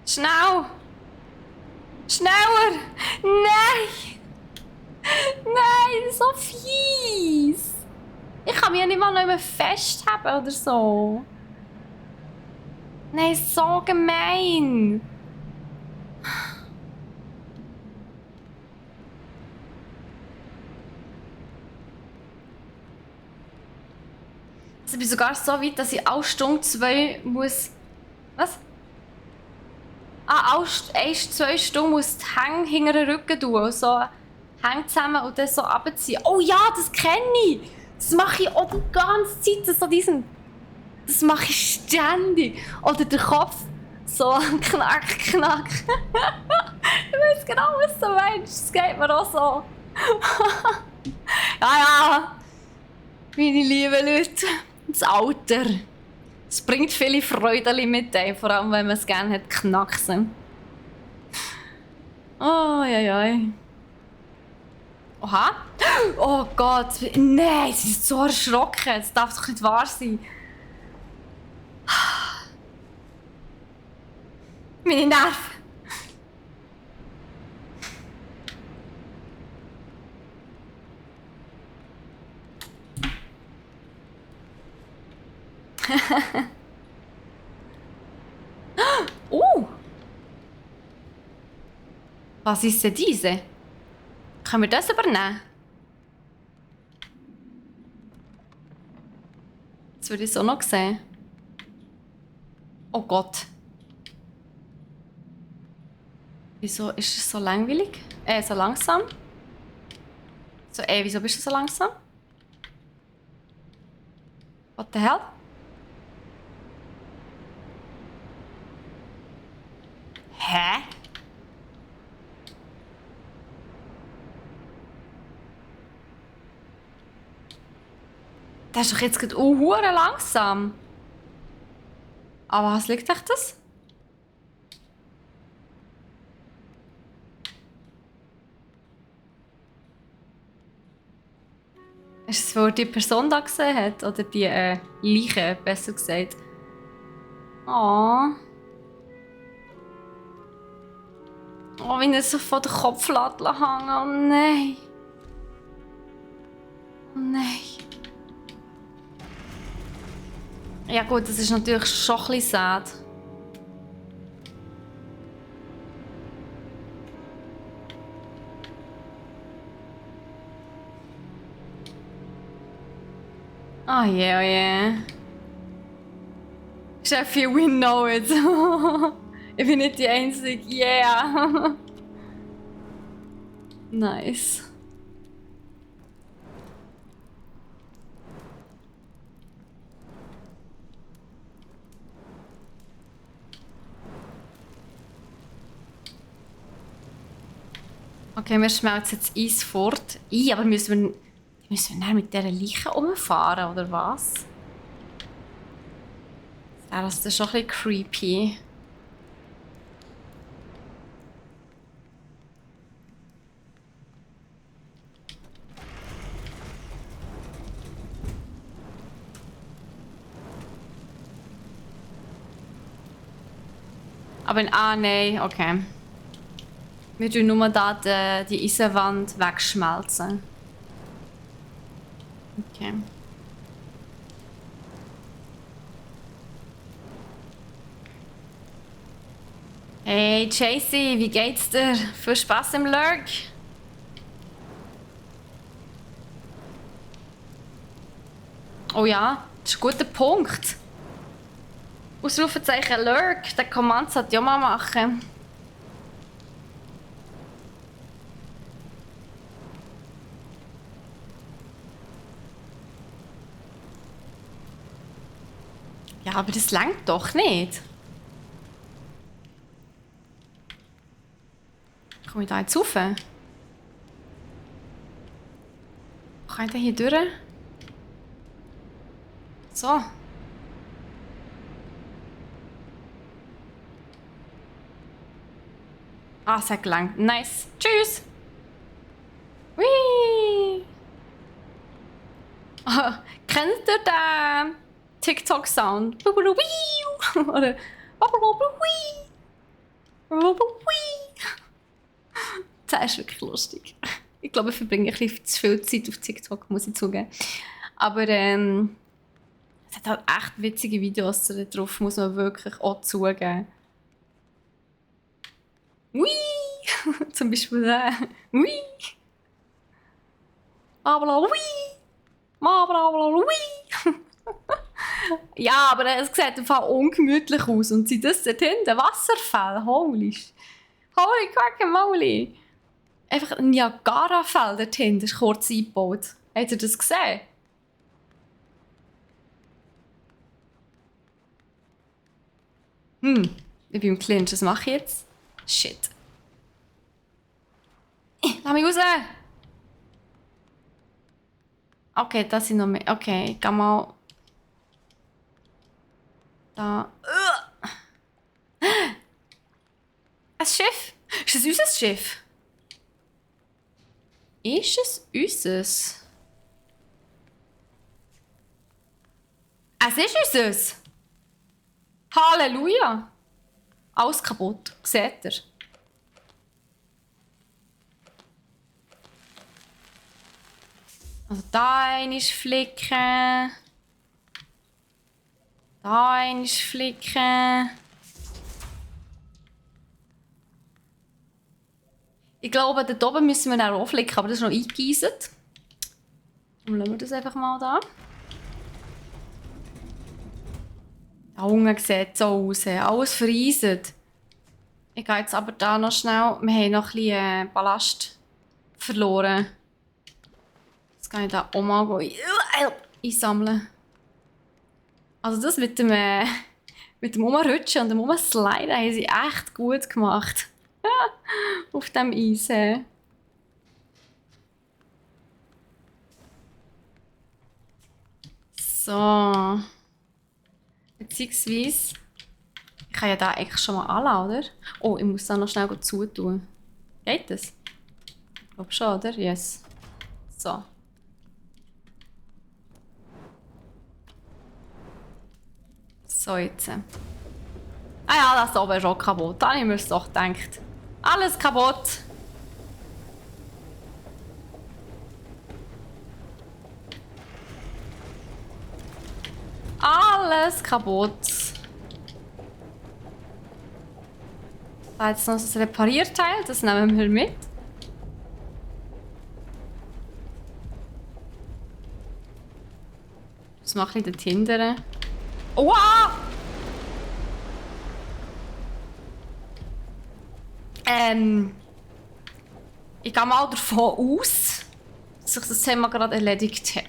Schnell! Schneller! Nein! Nein, so fies! Ich kann mich ja nicht mal noch mehr festhalten oder so. Nein, so gemein! Ich bin sogar so weit, dass ich alle Stunde 2 muss... Was? Alle 2 Stunden muss die Hänge hinter den Rücken tun. So Hänge zusammen und dann so runterziehen. Oh ja, das kenne ich! Das mache ich auch die ganze Zeit. Das mache ich ständig. Oder der Kopf so knack. Ich weiß genau, was du meinst. Das geht mir auch so. Ja, ja. Meine lieben Leute. Das Alter. Es bringt viele Freude mit einem, vor allem wenn man es gerne hat knacksen. Oh, ja, ja. Oha. Oh Gott. Nein, sie ist so erschrocken. Das darf doch nicht wahr sein. Meine Nerven. Was ist denn diese? Können wir das übernehmen? Das würde ich so noch sehen. Oh Gott. Wieso ist es so langweilig? So langsam? So, wieso bist du so langsam? What the hell? Hä? Das ist doch jetzt gerade hure langsam. Aber was liegt euch das? Ist es, weil die Person da gesehen hat? Oder die Leiche, besser gesagt? Oh. Oh, wie er so von der Kopfladel hängen. Oh nein. Oh nein. Ja gut, das ist natürlich schon ein bisschen sad. Oh je, oh je. Chefie, we know it. Ich bin nicht die Einzige. Yeah. Nice. Okay, wir schmelzen jetzt Eis fort. Aber müssen wir dann mit dieser Leiche umfahren, oder was? Das ist schon ein bisschen creepy. Aber nein, okay. Wir tun nur da die Eisenwand wegschmelzen. Okay. Hey JC, wie geht's dir? Viel Spaß im Lurk? Oh ja, das ist ein guter Punkt. Ausrufezeichen Lurk, den Command sollte ich auch mal machen. Ja, aber das langt doch nicht. Komme ich da jetzt rauf? Kann ich denn hier durch? So. Ah, es hat gelangt. Nice. Tschüss. Whee. Oh, kennt ihr den TikTok-Sound? Oder das ist wirklich lustig. Ich glaube, ich verbringe ein bisschen zu viel Zeit auf TikTok, muss ich zugeben. Aber es hat halt echt witzige Videos drauf, muss man wirklich auch zugeben. Ui! Zum Beispiel der. Ui! Abla, ui! Mabla, ui! Ja, aber es sieht einfach ungemütlich aus. Und sie das dort hinten, Wasserfall, holy guacamole! Einfach ein Niagara-Fell dort hinten ist kurz eingebaut. Habt ihr das gesehen? Ich bin im Clinch, was mache ich jetzt? Shit. Lass mich raus! Okay, das sind noch mehr. Okay, ich geh mal. Da. Ein Schiff. Ist das unser Schiff? Ist es unseres? Es ist unseres. Halleluja. Alles kaputt. Seht ihr? Also da einmal flicken. Da einmal flicken. Ich glaube, dort oben müssen wir auch flicken, aber das ist noch eingeeist. Dann lassen wir das einfach mal da. Da unten sieht es so aus. Alles vereist. Ich gehe jetzt aber da noch schnell. Wir haben noch ein bisschen Ballast verloren. Jetzt kann ich da auch mal einsammeln. Also das mit dem Umrutschen und dem Umsliden haben sie echt gut gemacht. Auf dem Eis. So. Beziehungsweise, ich kann ja da eigentlich schon mal anladen, oder? Oh, ich muss da noch schnell zutun. Geht das? Ich glaube schon, oder? Yes. So. So jetzt. Ah ja, das oben ist auch kaputt. Da habe ich mir es doch gedacht. Alles kaputt. Alles kaputt. Da jetzt noch das Reparierteil, das nehmen wir mit. Das mache ich dort hinten. Wow! Ich gehe mal davon aus, dass sich das Thema gerade erledigt hat.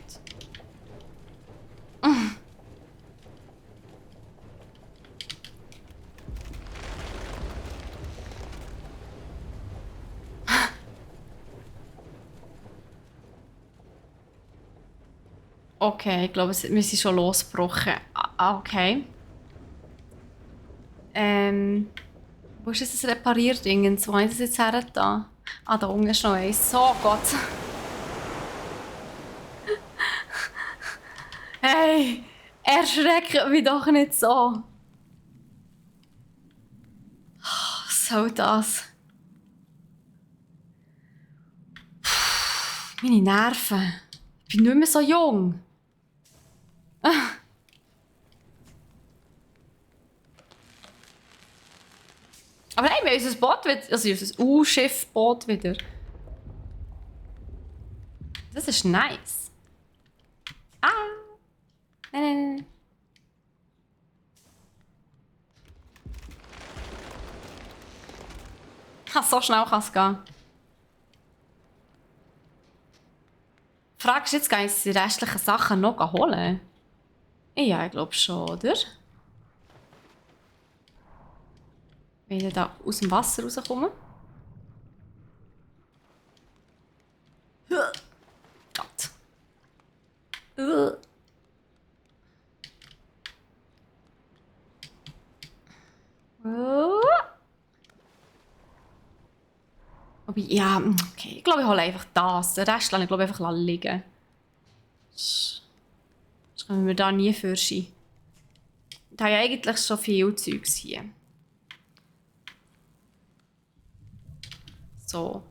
Okay, ich glaube, wir sind schon losgebrochen. Ah, okay. Wo ist das Reparierding? Wo habe ich das jetzt her da? Ah, da unten ist noch eins. So, Gott. Hey, erschreckt mich doch nicht so. Was soll das? Meine Nerven. Ich bin nicht mehr so jung. Aber hey, wir haben unser Boot wieder. Also unser U-Schiff-Boot wieder. Das ist nice. Ah! Nein. Ha, so schnell kann es gehen. Die Frage ist jetzt, gehen sie die restlichen Sachen noch holen? Ja, ich glaube schon, oder? Wenn ich da aus dem Wasser rauskomme. Gott. Wobei, ja, okay. Ich glaube, ich hole einfach das. Den Rest lasse ich glaube einfach liegen. Sonst kommen wir da nie für. Da habe ja eigentlich schon viel Zeugs hier. So.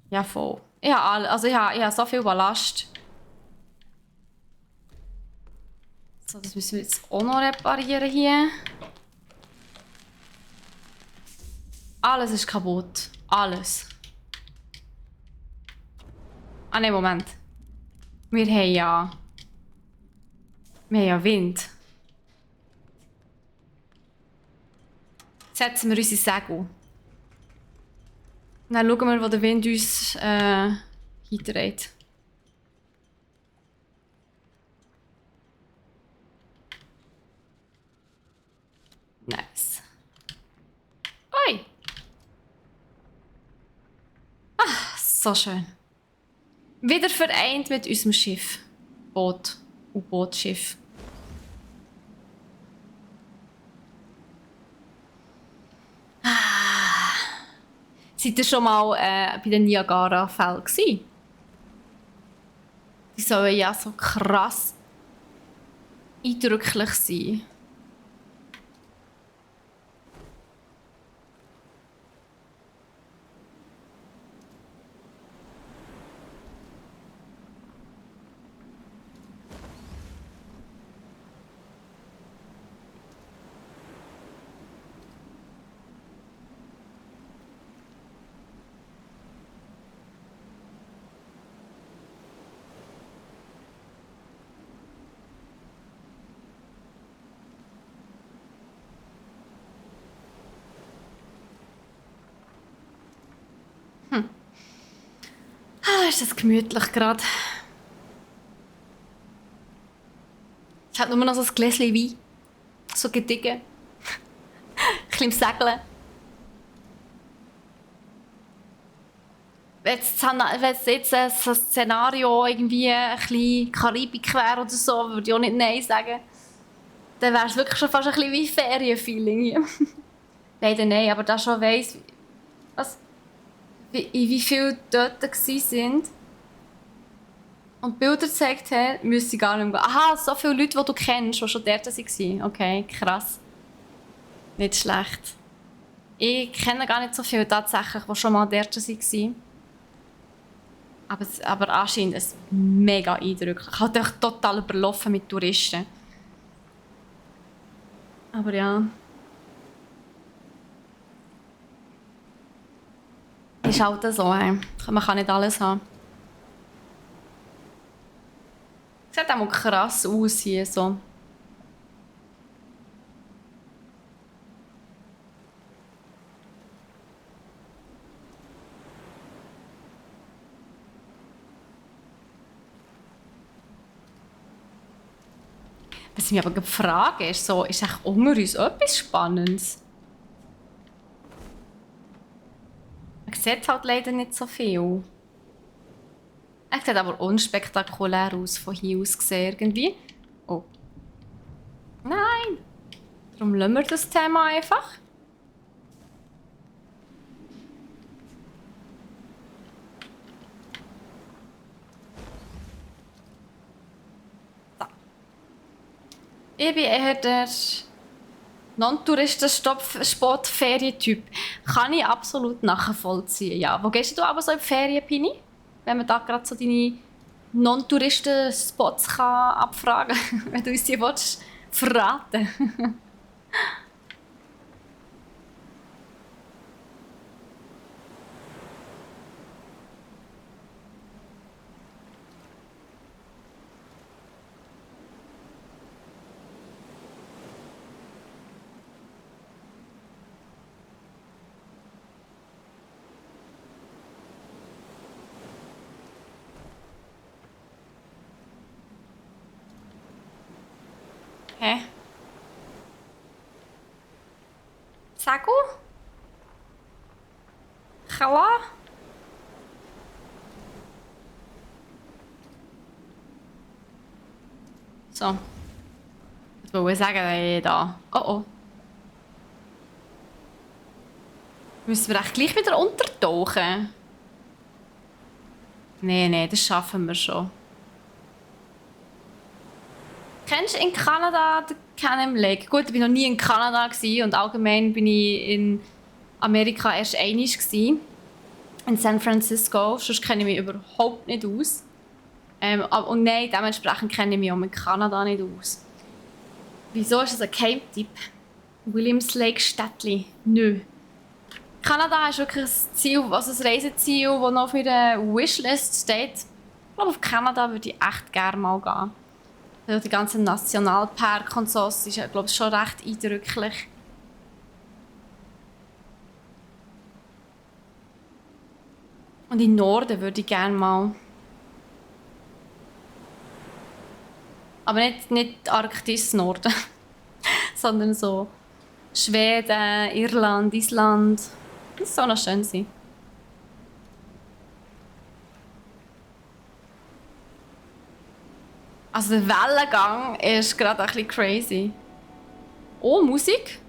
Ja, voll. Ich habe so viel Ballast. So, das müssen wir jetzt auch noch reparieren hier. Alles ist kaputt. Alles. Ah, nein, Moment. Wir haben ja Wind. Setzen wir unsere Segel. Dann schauen wir, wo der Wind uns hintreibt. Nice. Oi! Ah, so schön. Wieder vereint mit unserem Schiff. Boot. U-Boot-Schiff. Seid ihr schon mal bei den Niagara-Fällen gewesen? Die sollen ja so krass eindrücklich sein. Ist das gemütlich gerade. Es hat nur noch so ein Gläschen Wein. So gediegen. Ein bisschen im Segeln. Wenn jetzt ein Szenario irgendwie ein bisschen Karibik wäre oder so, würde ich auch nicht Nein sagen. Dann wäre es wirklich schon fast ein bisschen wie Ferienfeeling hier. Leider nein, aber da schon weiss, was, wie viele dort waren und Bilder gezeigt haben, müsste ich gar nicht mehr gehen. Aha, so viele Leute, die du kennst, die schon dort waren. Okay, krass. Nicht schlecht. Ich kenne gar nicht so viele tatsächlich, die schon mal dort waren. Aber anscheinend ist es mega eindrücklich. Halt echt total überlaufen mit Touristen. Aber ja. Ist halt so, hey. Man kann nicht alles haben. Sieht auch mal krass aus hier so. Was ich mich aber gefragt ist, so, ist echt unter uns etwas Spannendes? Man sieht halt leider nicht so viel. Es sieht aber unspektakulär aus, von hier aus gesehen irgendwie. Oh. Nein! Darum lassen wir das Thema einfach. So. Ich bin eher der Non-Touristen-Spot-Ferientyp. Kann ich absolut nachvollziehen, ja. Wo gehst du aber so in die Ferien, Pini? Wenn man da gerade so deine Non-Touristen-Spots abfragen kann, wenn du uns die willst, verraten. Hä? Sagu? Kala? So. Ich wollte sagen, da. Oh oh. Müssen wir echt gleich wieder untertauchen? Nee, das schaffen wir schon. Kennst du in Kanada den Cannon Lake? Gut, ich war noch nie in Kanada und allgemein bin ich in Amerika erst einmal in San Francisco. Sonst kenne ich mich überhaupt nicht aus. Und nein, dementsprechend kenne ich mich auch mit Kanada nicht aus. Wieso ist es ein Geheimtipp? Williams Lake Städtli? Nö. Kanada ist wirklich ein Ziel, also ein Reiseziel, das noch auf meiner Wishlist steht. Ich glaube, auf Kanada würde ich echt gerne mal gehen. Also die ganzen Nationalpark und so, das ist, glaube ich, schon recht eindrücklich. Und in den Norden würde ich gerne mal. Aber nicht Arktis Norden, sondern so Schweden, Irland, Island. Das soll noch schön sein. Also der Wellengang ist gerade ein bisschen crazy. Oh, Musik?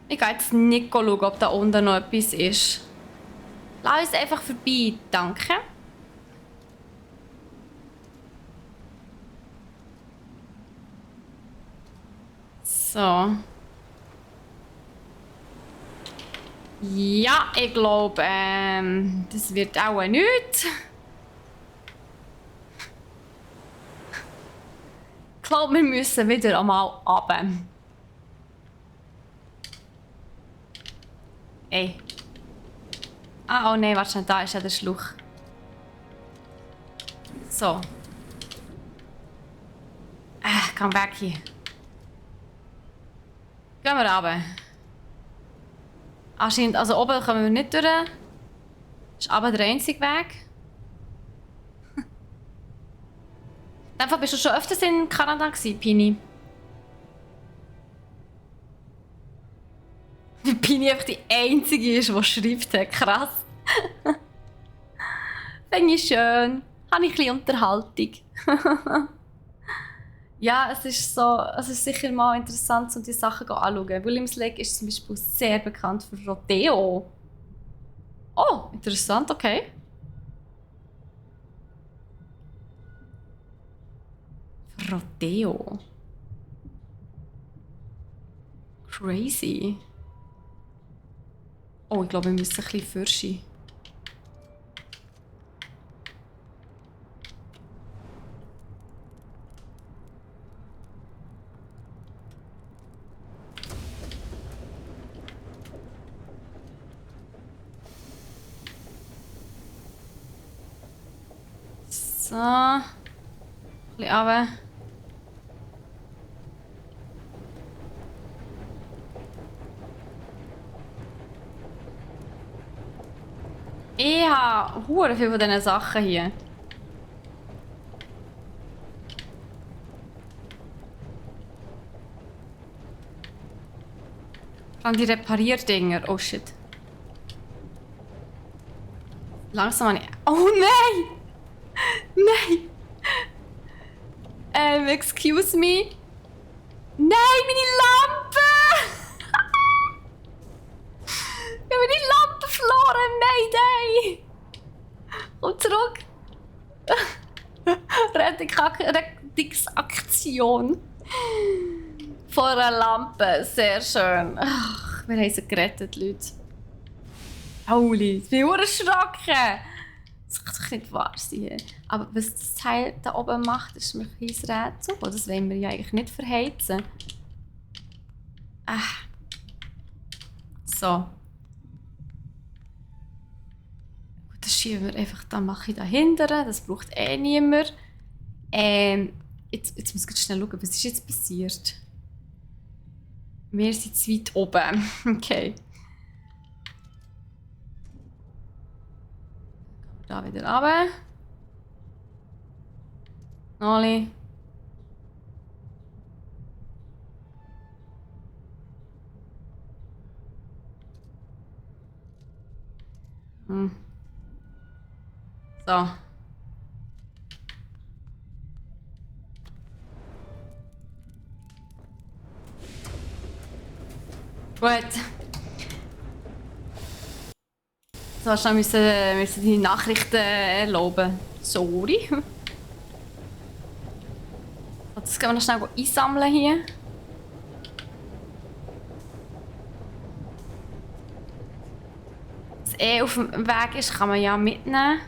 Ich gehe jetzt nicht schauen, ob da unten noch etwas ist. Lass uns einfach vorbei, danke. So. Ja, ich glaube, das wird auch nichts. Ich glaube, wir müssen wieder einmal runter. Ey. Ah, oh nein, warte schnell, da ist ja der Schluch. So. Komm weg hier. Gehen wir runter. Anscheinend, also oben kommen wir nicht durch. Das ist aber der einzige Weg. In dem Fall bist du schon öfters in Kanada gewesen, Pini. Wie Pini einfach die einzige ist, die schreibt. Krass. Finde ich schön. Habe ich ein bisschen Unterhaltung. Ja, es ist sicher mal interessant, um die Sachen anzuschauen. Williams Lake ist zum Beispiel sehr bekannt für Rodeo. Oh, interessant, okay. Rodeo. Crazy. Oh, ich glaube, wir müssen ein bisschen fürschen. So. Ein bisschen runter. Ich habe hure viel von diesen Sachen hier. An die Reparierdinger. Oh shit. Langsam an. Oh nein! Nein! Excuse me? Nein, meine Lampe! Ich habe meine Lampe verloren! Mayday! Komm zurück! Rettungsaktion von einer Lampe. Sehr schön. Ach, wir haben sie gerettet, Leute. Holy, ich bin erschrocken! Das kann doch nicht wahr sein. Aber was das Teil da oben macht, ist mir ein Rätsel. Oh, das wollen wir ja eigentlich nicht verheizen. So. Gut, das schieben wir einfach, dann mache ich dahinter. Das braucht eh niemand. Jetzt muss ich ganz schnell schauen, was ist jetzt passiert? Wir sind zu weit oben. Okay. Da wieder runter. Noli. So. Gut. So, schnell müssen die Nachrichten erlauben. Sorry. Das können wir noch schnell einsammeln hier. Was auf dem Weg ist, kann man ja mitnehmen.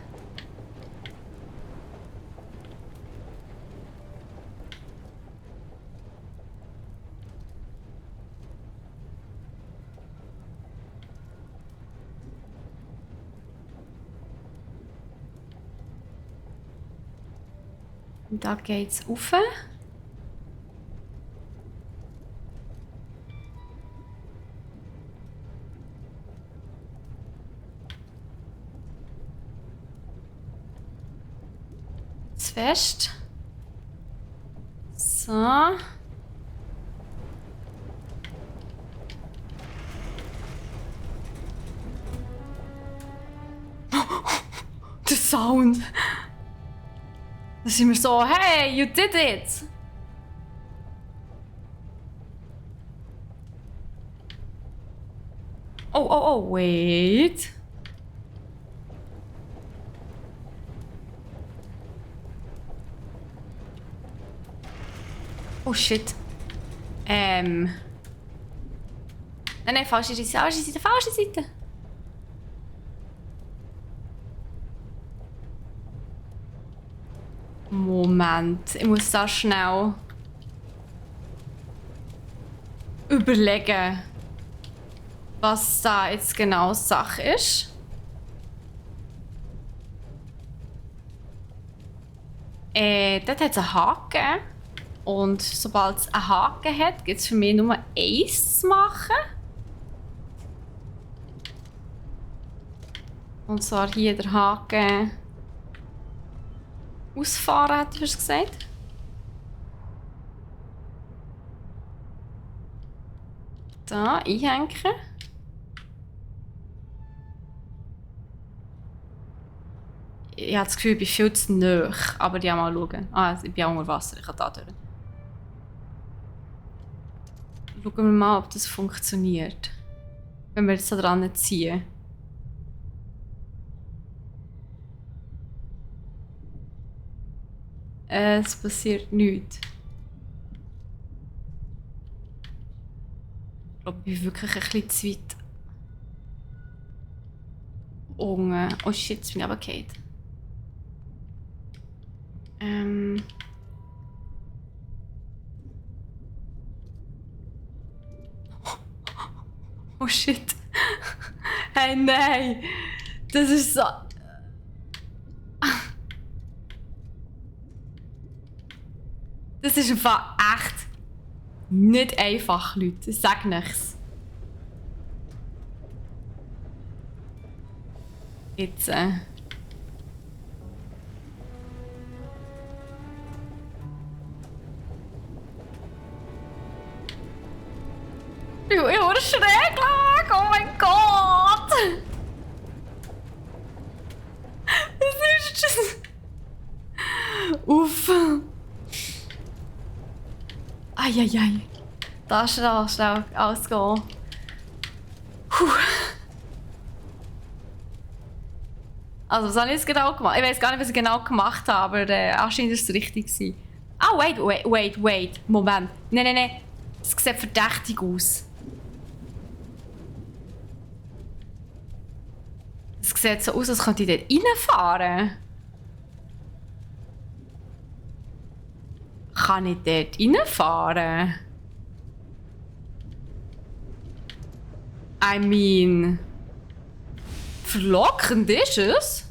Und da geht's rauf. Zu fest. So. Der Sound. Da sind wir so, hey, you did it! Oh, oh, oh, wait. Oh shit. Nein, nein, falsche Seite, falsche Seite, falsche Seite. Moment, ich muss da schnell überlegen, was da jetzt genau Sache ist. Dort hat es einen Haken. Und sobald es einen Haken hat, gibt es für mich nur eins zu machen. Und zwar hier der Haken ausfahren, hätte ich fast gesagt. Da einhängen. Ich habe das Gefühl, ich bin viel zu nahe. Aber die mal schauen. Ah, ich bin auch unter Wasser, ich kann da durch. Schauen wir mal, ob das funktioniert. Wenn wir jetzt da dran ziehen. Es passiert nichts. Ich glaube, ich bin wirklich ein bisschen zu weit unten. Oh shit, jetzt bin ich runtergefallen. Oh shit. Hey, nein. Das ist so... Das ist einfach echt nicht einfach, Leute. Ich sage nichts. Jetzt... Ich wurde schräg lag! Oh mein Gott! Was ist das? Uff! Eieiei. Da schnell, schnell ausgehen. Puh. Also, was habe ich jetzt genau gemacht? Ich weiß gar nicht, was ich genau gemacht habe, aber anscheinend war es richtig. Ah, wait. Moment. Nein. Es sieht verdächtig aus. Es sieht so aus, als könnte ich dort reinfahren. Kann ich dort reinfahren? I mean... Verlockend ist es.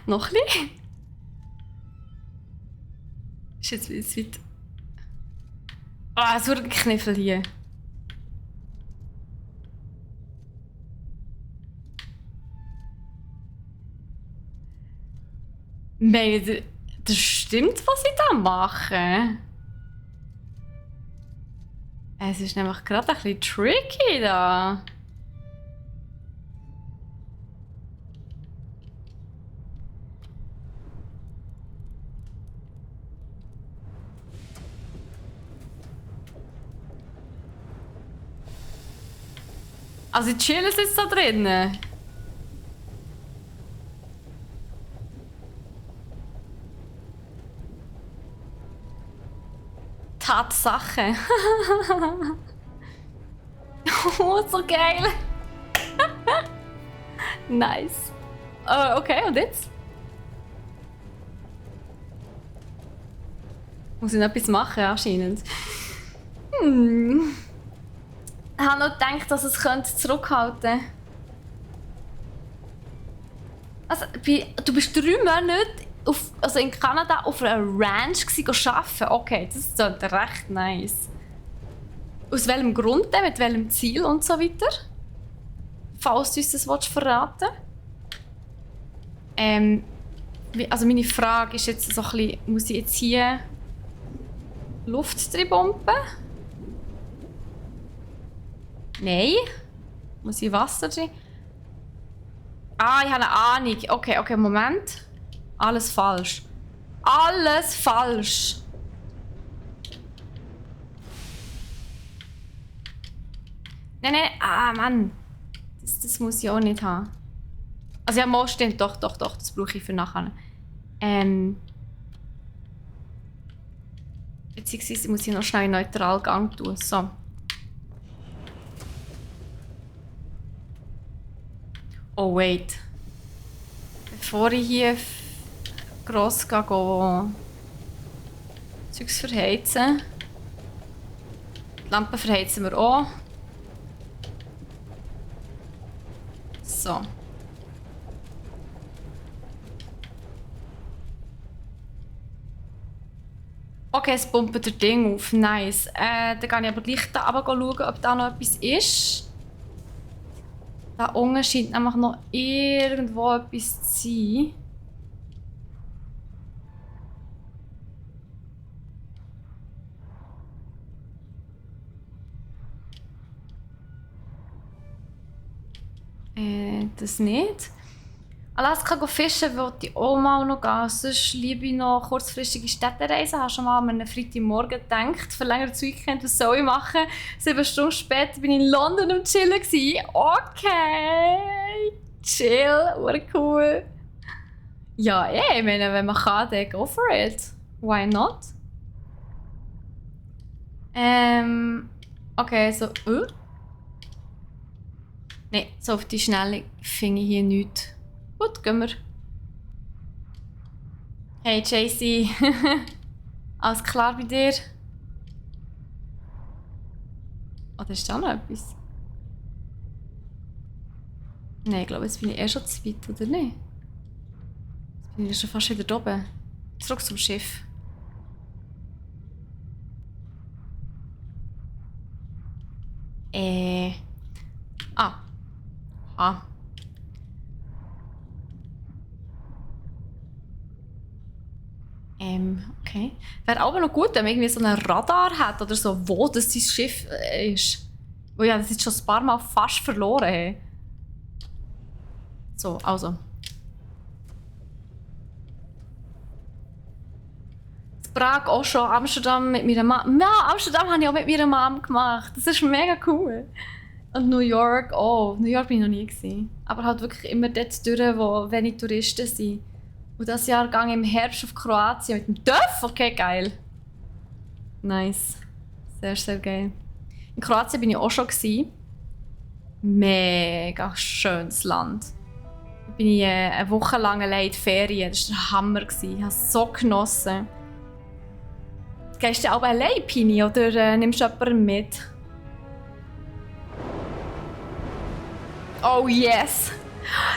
Noch ein bisschen? Ist jetzt wieder zu weit. Ah, es wird gekniffelt hier. Meine, das stimmt, was ich da mache. Es ist nämlich gerade ein bisschen tricky da. Also ich chill jetzt da drinnen. Tatsache. Oh, so geil. Nice. Okay, und jetzt? Muss ich noch etwas machen, anscheinend. Ich habe noch gedacht, dass es zurückhalten könnte. Also, du bist 3 Monate also in Kanada auf einer Ranch arbeiten. Okay, das ist recht nice. Aus welchem Grund denn? Mit welchem Ziel und so weiter? Falls du uns das verraten willst. Also meine Frage ist jetzt so ein bisschen, muss ich jetzt hier Luft drin pumpen? Nein. Muss ich Wasser drin? Ah, ich habe eine Ahnung. Okay, Moment. Alles falsch. Alles falsch. Nein. Ah, Mann. Das muss ich auch nicht haben. Also ja, mal stimmt. Doch. Das brauche ich für nachher. Beziehungsweise muss ich noch schnell in Neutralgang tun. So. Oh, wait. Bevor ich hier gross gehe, Zeugs verheizen. Die Lampe verheizen wir auch. So. Okay, es pumpt das Ding auf. Nice. Dann kann ich aber gleich da runter schauen, ob da noch etwas ist. Da unten scheint nämlich noch irgendwo etwas zu sein. Das nicht. Alaska fischen wollte ich auch mal noch gehen. Sonst liebe ich noch kurzfristige Städtereisen. Ich habe schon mal an einen Freitagmorgen gedacht, verlängertes Weekend, was soll ich machen? 7 Stunden später bin ich in London am Chillen gewesen. Okay, chill, cool. Ja, ich meine, wenn man kann, dann go for it. Why not? Okay, so. Nein, so auf die Schnelle finde ich hier nichts. Gut, gehen wir. Hey JC, alles klar bei dir? Oder ist da noch etwas? Nein, ich glaube, jetzt bin ich schon zu weit, oder nicht? Jetzt bin ich schon fast wieder oben. Zurück zum Schiff. Okay. Wäre aber noch gut, wenn man irgendwie so einen Radar hat oder so, wo das sein Schiff ist. Wo ja, das jetzt schon ein paar Mal fast verloren haben. So, also. Prag auch schon, Amsterdam mit meiner Mom. Ja, Amsterdam habe ich auch mit meiner Mom gemacht. Das ist mega cool. Und New York auch. New York bin ich noch nie gewesen. Aber halt wirklich immer dort durch, wo wenig Touristen sind. Und das Jahr gehe ich im Herbst auf Kroatien mit dem TÜV. Okay, geil. Nice. Sehr, sehr geil. In Kroatien bin ich auch schon gewesen. Mega schönes Land. Da bin ich eine Woche lang allein in die Ferien. Das war der Hammer. Ich habe es so genossen. Gehst du auch allein, Pini, oder nimmst du jemanden mit? Oh yes!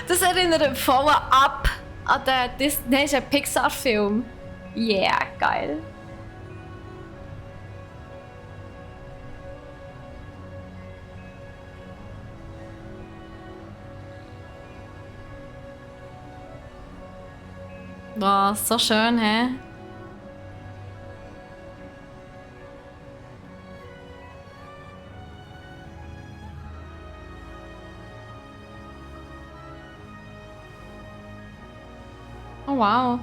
Das erinnert voll ab an den Disney, das ist ein Pixar-Film. Yeah, geil. Wow, so schön, hä? Oh wow.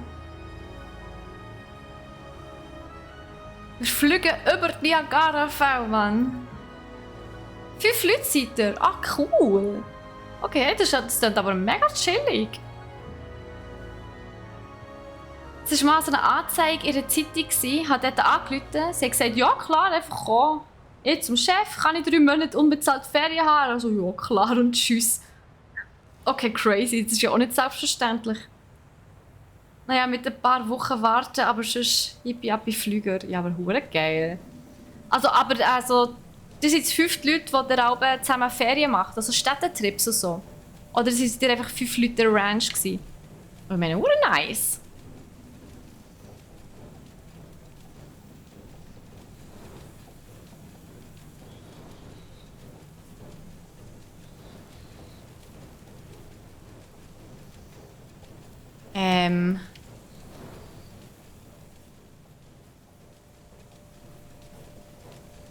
Wir fliegen über die Niagara-Fälle, Mann. 5 Leute seid ihr? Ah, cool. Okay, das klingt aber mega chillig. Es war mal so eine Anzeige in der Zeitung, ich habe dort angerufen. Sie hat gesagt, ja klar, einfach kommen. Ich zum Chef, kann ich 3 Monate unbezahlt Ferien haben? Also ja klar und tschüss. Okay, crazy, das ist ja auch nicht selbstverständlich. Naja, mit ein paar Wochen warten, aber sonst hippie Flüger. Ja, aber hure geil. Also, das sind 5 Leute, die der Alben zusammen Ferien machen, also Städtetrips und so. Oder sind ihr einfach 5 Leute in der Ranch gewesen? Ich meine, hure nice.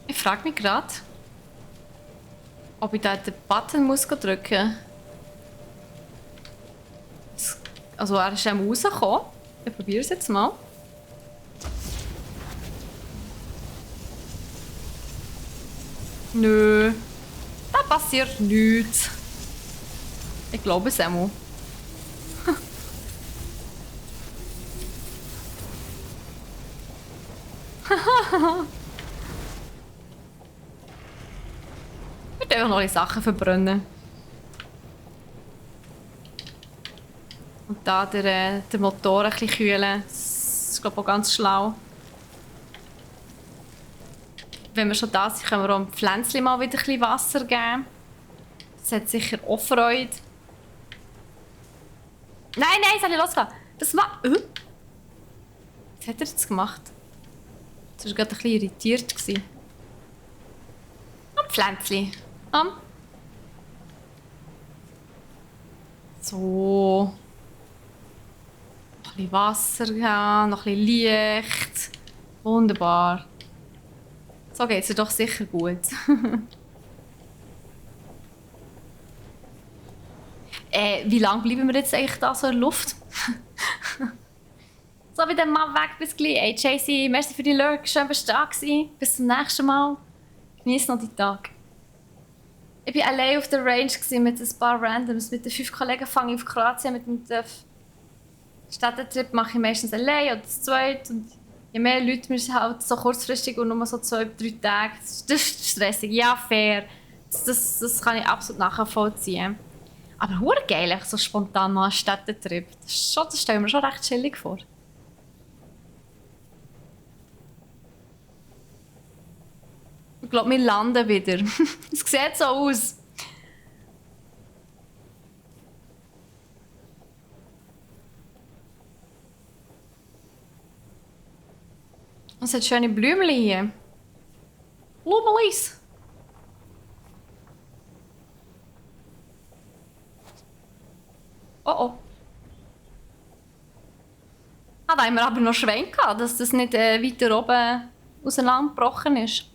Ich frage mich gerade, ob ich da den Button muss drücken muss. Also er ist am rausgekommen. Ich probiere es jetzt mal. Nö. Da passiert nichts. Ich glaube es einmal. Ich will einfach noch die Sachen verbrennen. Und da den Motor ein bisschen kühlen. Das ist, glaube ich, auch ganz schlau. Wenn wir schon da sind, können wir auch dem Pflänzchen mal wieder ein bisschen Wasser geben. Das hat sicher auch Freude. Nein, nein, es hat nicht losgehen. Das war... Was hat er jetzt gemacht? Das war gerade ein bisschen irritiert. Pflänzchen. So. Noch ein bisschen Wasser geben, noch ein bisschen Licht. Wunderbar. So geht es dir doch sicher gut. Wie lange bleiben wir jetzt eigentlich da so in der Luft? So, wieder mal weg bis gleich. Hey, JC, merci für die Lurk. Schön, dass du da warst. Bis zum nächsten Mal. Genieß noch die Tag. Ich war allein auf der Range mit ein paar Randoms. Mit den 5 Kollegen fange ich auf Kroatien. Mit dem Städtetrip mache ich meistens allein oder zu zweit. Und je mehr Leute wir sind halt so kurzfristig und nur so 2-3 Tage. Das ist stressig. Ja, fair. Das kann ich absolut nachvollziehen. Aber hure geil, so spontan mal einen Städtetrip. Das stelle ich mir schon recht chillig vor. Ich glaube, wir landen wieder. Es sieht so aus. Es hat schöne Blümchen hier. Blümlis. Oh oh. Ah, da haben wir aber noch Schwein gehabt, dass das nicht weiter oben auseinandergebrochen ist.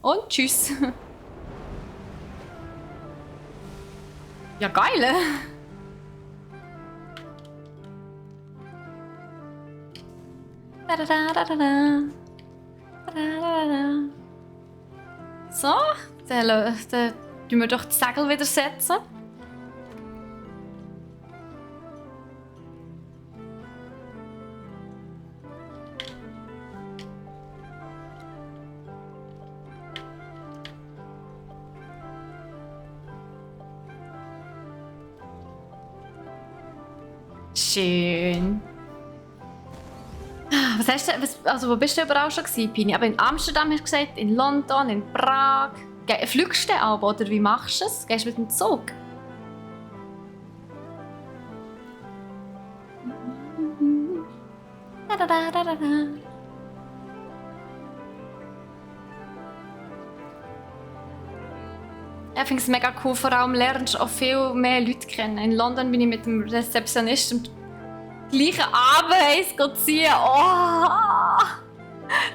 Und tschüss. Ja, geil. So, dann tun wir doch die Segel wieder setzen. Schön. Was hast du, wo bist du überall schon gewesen, Pini? Aber in Amsterdam hast du gesagt, in London, in Prag. Fliegst du ab oder wie machst du es? Gehst du mit dem Zug? Ich finde es mega cool, vor allem lernst du auch viel mehr Leute kennen. In London bin ich mit dem Rezeptionist am gleichen Abend ziehen. Oh,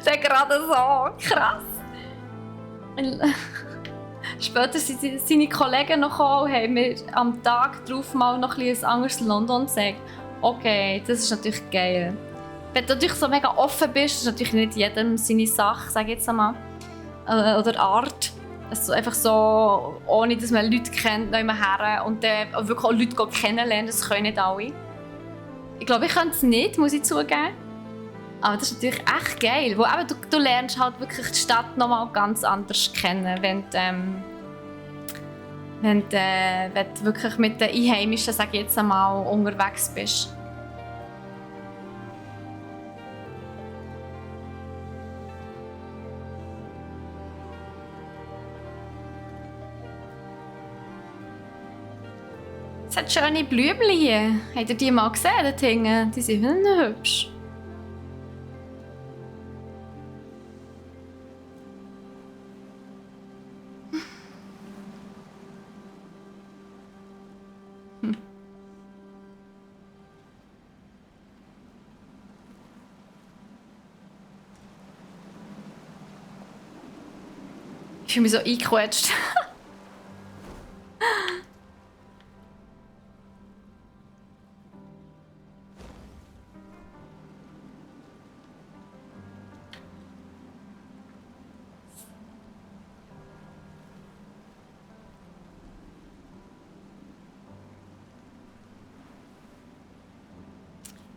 das ist gerade so krass. Später sind seine Kollegen noch gekommen und haben mir am Tag darauf mal noch ein anderes London gezeigt. Okay, das ist natürlich geil. Wenn du natürlich so mega offen bist, ist natürlich nicht jedem seine Sache, sage ich jetzt einmal. Oder Art. Also einfach so, ohne dass man Leute kennt, nicht mehr her und dann wirklich auch Leute kennenlernen, das können nicht alle. Ich glaube, ich könnte es nicht, muss ich zugeben. Aber das ist natürlich echt geil, wo eben du lernst halt wirklich die Stadt nochmal ganz anders kennen, wenn du wirklich mit den Einheimischen, sage ich jetzt einmal, unterwegs bist. Es hat schöne Blümchen hier. Habt ihr die mal gesehen, dort hinten? Die sind hübsch. fühle mich so eingequetscht.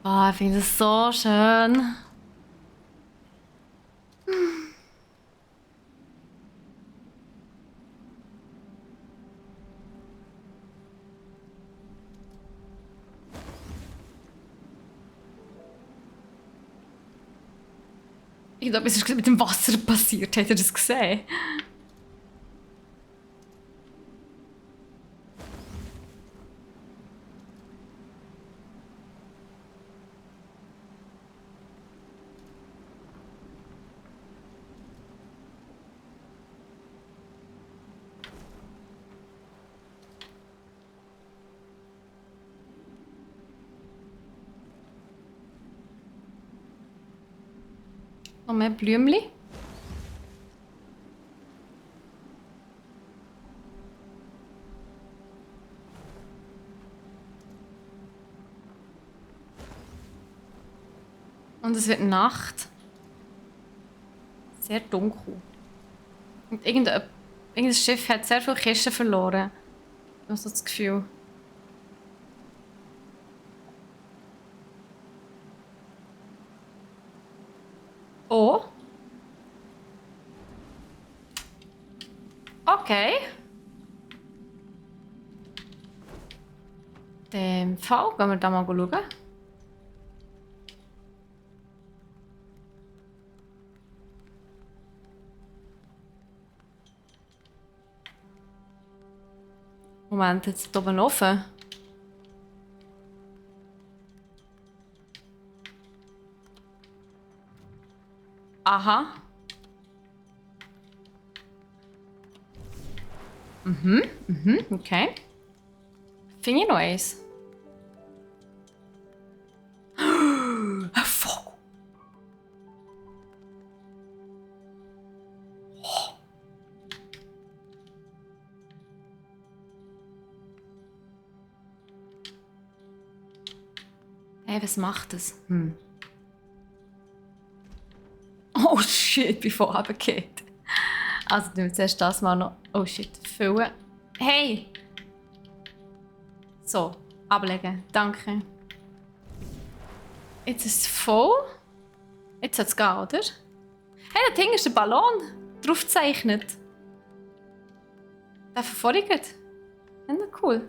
Oh, ich finde das so schön. Irgendetwas ist mit dem Wasser passiert. Habt ihr das gesehen? Noch mehr Blümchen. Und es wird Nacht. Sehr dunkel. Und irgendein Schiff hat sehr viele Kisten verloren. Ich habe so das Gefühl. Oh. Okay. In dem Fall gehen wir da mal schauen. Moment, jetzt oben offen. Aha. Okay. Finde ich noch eins. Ein Vogel. Oh. Hey, was macht das? Oh shit, bevor runtergeht. Also, du zuerst das mal noch. Oh shit, füllen. Hey! So, ablegen. Danke. Jetzt ist es voll. Jetzt soll es gehen, oder? Hey, da hinten ist ein Ballon. Drauf gezeichnet. Der verfolgt. Ja, cool.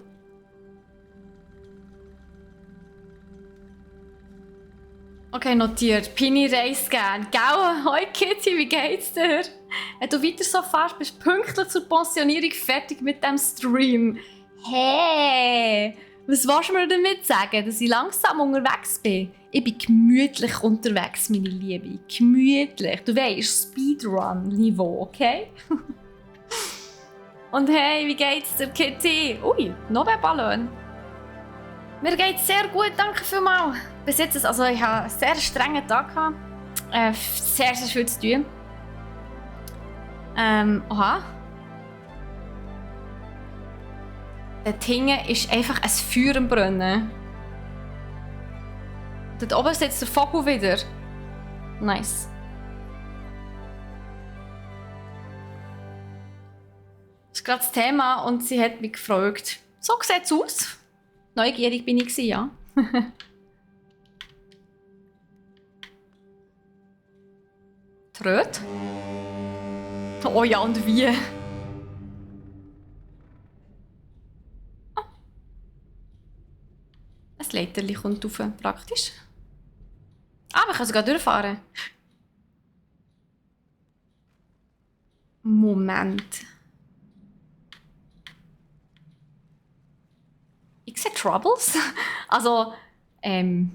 Okay, notiert. Pini reist gern. Gell? Hoi Kitty, wie geht's dir? Wenn du weiter so fährst, bist du pünktlich zur Pensionierung fertig mit dem Stream. Hey! Was willst du mir damit sagen? Dass ich langsam unterwegs bin? Ich bin gemütlich unterwegs, meine Liebe. Gemütlich. Du weißt, Speedrun-Niveau, okay? Und hey, wie geht's dir, Kitty? Ui, noch ein Ballon. Mir geht's sehr gut, danke vielmals. Bis jetzt, also ich hatte einen sehr strengen Tag. Sehr, sehr viel zu tun. Oha. Dort hinten ist einfach ein Feuer am Brennen. Dort oben sitzt der Vogel wieder. Nice. Das ist gerade das Thema und sie hat mich gefragt. So sieht es aus. Neugierig bin ich, ja. Tröd? Oh ja, und wie? Oh. Ein Leiterli kommt rauf, praktisch. Ah, wir können sogar durchfahren. Moment. Ich sehe Troubles. Also, nicht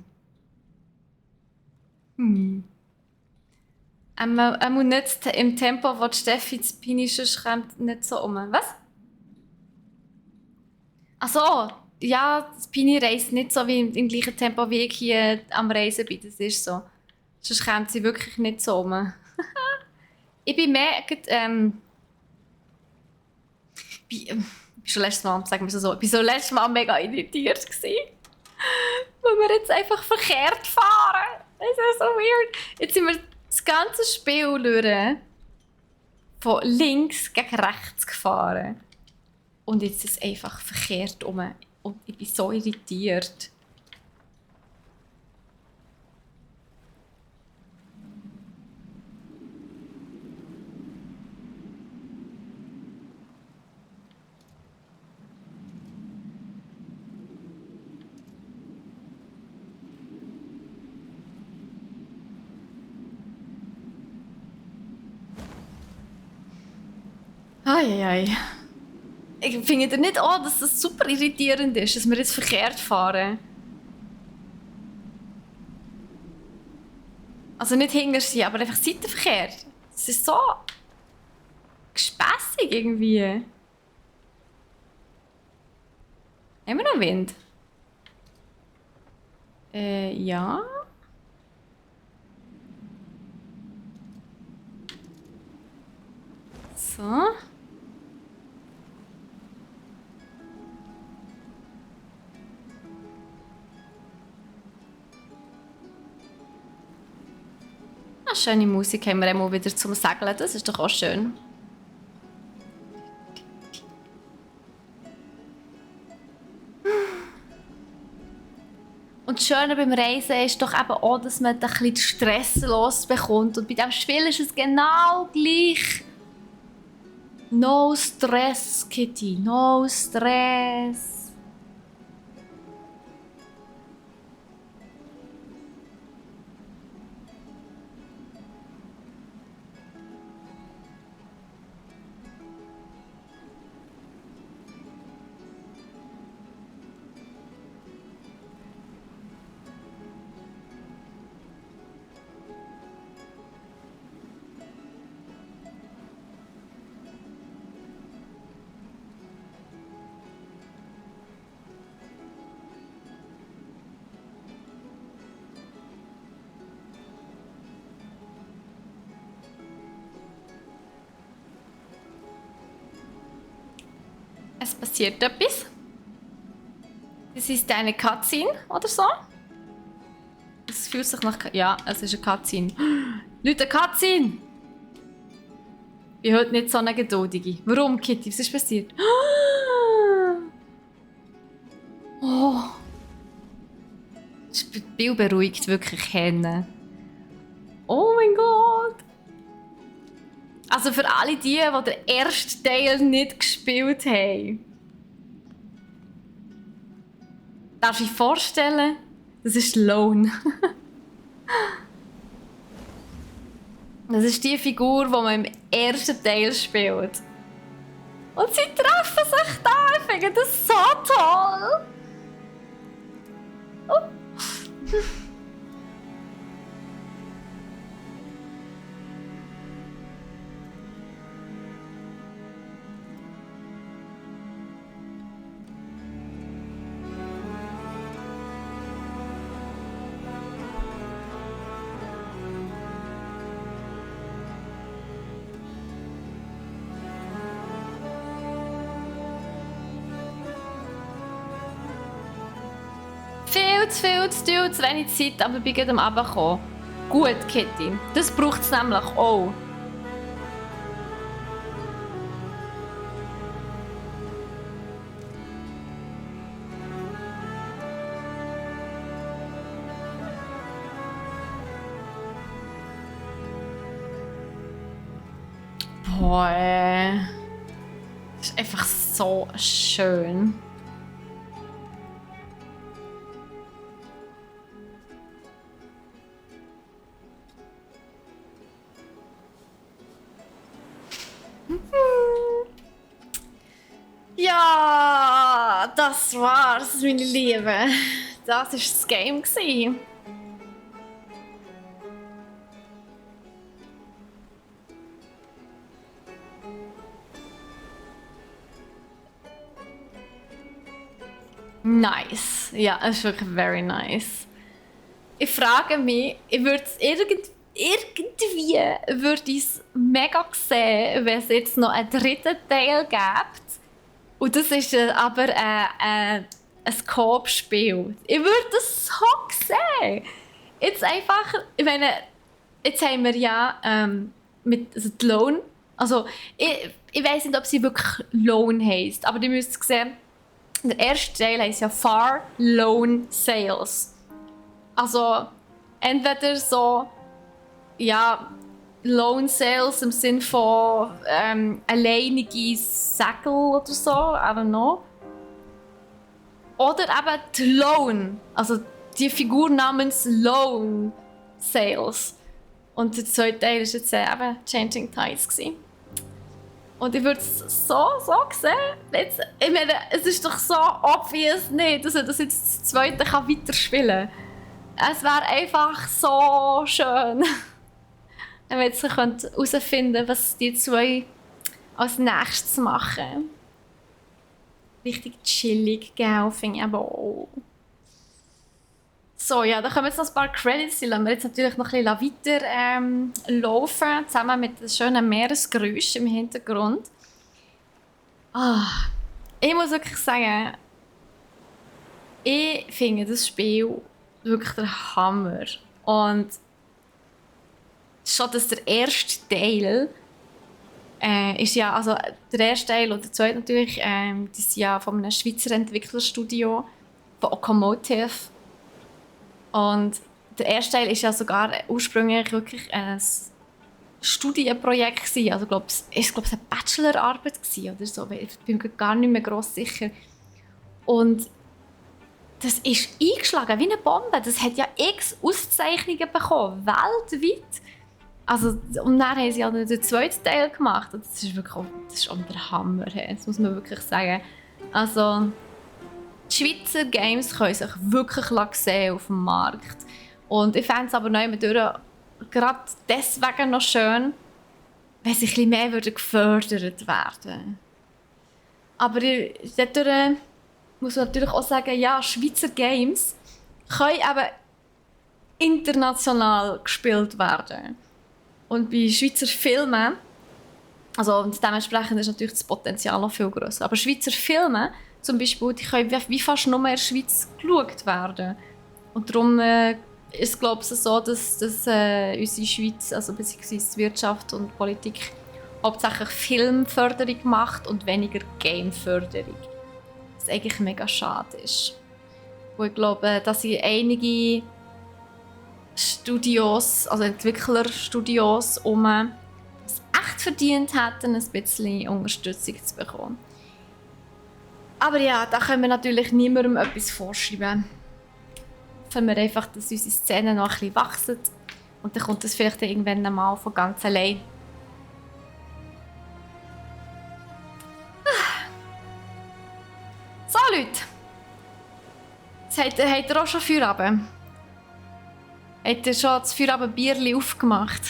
im Tempo, wo die Steffi zu Pini kommt, nicht so um. Was? Ach so, ja, Pini reist nicht so wie im gleichen Tempo, wie ich hier am Reisen bin. Das ist so. Sonst kommt sie wirklich nicht so um. Ich bin mehr schon letztes Mal, sagen wir so, ich war so letztes Mal mega irritiert gewesen, weil wir jetzt einfach verkehrt fahren. Das ist so weird. Jetzt sind wir das ganze Spiel durch von links gegen rechts gefahren. Und jetzt ist es einfach verkehrt rum. Und ich bin so irritiert. Eieiei. Ich finde nicht an, dass das super irritierend ist, dass wir jetzt verkehrt fahren. Also nicht hinter sie, aber einfach seitenverkehrt. Es ist so gespässig irgendwie. Haben wir noch Wind? Ja. So. Schöne Musik haben wir immer wieder zum Segeln, das ist doch auch schön. Und das Schöne beim Reisen ist doch eben auch, dass man ein bisschen Stress losbekommt. Und bei diesem Spiel ist es genau gleich. No stress, Kitty, no stress. Es passiert etwas. Das ist eine Cutscene oder so. Es fühlt sich nach... Ja, es ist eine Cutscene. Leute, eine Cutscene! Ich bin heute nicht so eine Geduldige. Warum, Kitty? Was ist passiert? Oh. Das Spiel beruhigt wirklich Hände. Oh mein Gott! Also für alle die den ersten Teil nicht gespielt haben. Darf ich vorstellen? Das ist Lone. Das ist die Figur, die man im ersten Teil spielt. Und sie treffen sich da. Ich finde das so toll. Oh. Viel zu tun, zu wenig Zeit, aber ich bin gerade am Runterkommen. Gut, Kitty. Das braucht es nämlich auch. Boah. Das ist einfach so schön. Ja, das war's, meine Lieben. Das war das Game. Nice. Ja, es ist wirklich very nice. Ich frage mich, ich würde es irgendwie würde ich es mega sehen, wenn es jetzt noch einen dritten Teil gibt. Und das ist aber ein Coop-Spiel. Ich würde das so sehen. Jetzt einfach, ich meine, jetzt haben wir ja mit also die Loan, also ich weiss nicht, ob sie wirklich Loan heisst, aber ihr müsst sehen, der erste Teil heisst ja Far Loan Sales. Also entweder so, ja, Loan Sales im Sinne von alleinige Segel oder so, I don't know. Oder eben die Loan, also die Figur namens Loan Sales. Und der zweite Teil war jetzt eben Changing Tides gewesen. Und ich würde es so sehen. Jetzt, ich meine, es ist doch so obvious nicht, dass er das jetzt das zweite kann weiterspielen kann. Es wäre einfach so schön, wenn wir jetzt herausfinden könnten, was die zwei als nächstes machen. Richtig chillig, gell, finde ich aber auch. So, ja, da kommen jetzt noch ein paar Credits, die lassen wir jetzt natürlich noch ein bisschen weiter laufen, zusammen mit dem schönen Meeresgeräusch im Hintergrund. Ich muss wirklich sagen, ich finde das Spiel wirklich der Hammer. Und schon dass der erste Teil ist ja, also der erste Teil und der zweite natürlich, die sind ja von einem Schweizer Entwicklerstudio, von Okomotive. Und der erste Teil war ja sogar ursprünglich wirklich ein Studienprojekt gewesen. Also es war eine Bachelorarbeit oder so. Ich bin mir gar nicht mehr gross sicher. Und das ist eingeschlagen wie eine Bombe. Das hat ja x Auszeichnungen bekommen, weltweit. Also, und dann haben sie auch den zweiten Teil gemacht. Und das ist wirklich das ist auch der Hammer. Das muss man wirklich sagen. Also, die Schweizer Games können sich wirklich sehen auf dem Markt. Und ich fände es aber noch immer gerade deswegen noch schön, wenn sie ein bisschen mehr gefördert werden. Aber dadurch muss man natürlich auch sagen, ja, Schweizer Games können eben international gespielt werden. Und bei Schweizer Filmen, also und dementsprechend ist natürlich das Potenzial noch viel grösser. Aber Schweizer Filme zum Beispiel, die können wie fast nur in der Schweiz geschaut werden. Und darum ist es so, dass unsere Schweiz, also beziehungsweise Wirtschaft und Politik, hauptsächlich Filmförderung macht und weniger Gameförderung. Was eigentlich mega schade ist. Und ich glaube, dass sie einige Studios, also Entwicklerstudios, es echt verdient hätten, ein bisschen Unterstützung zu bekommen. Aber ja, da können wir natürlich niemandem etwas vorschreiben. Hoffen wir einfach, dass unsere Szene noch ein bisschen wachsen. Und dann kommt das vielleicht irgendwann mal von ganz allein. So Leute, jetzt habt ihr auch schon Feierabend? Habt ihr schon das Feierabendbierchen aufgemacht?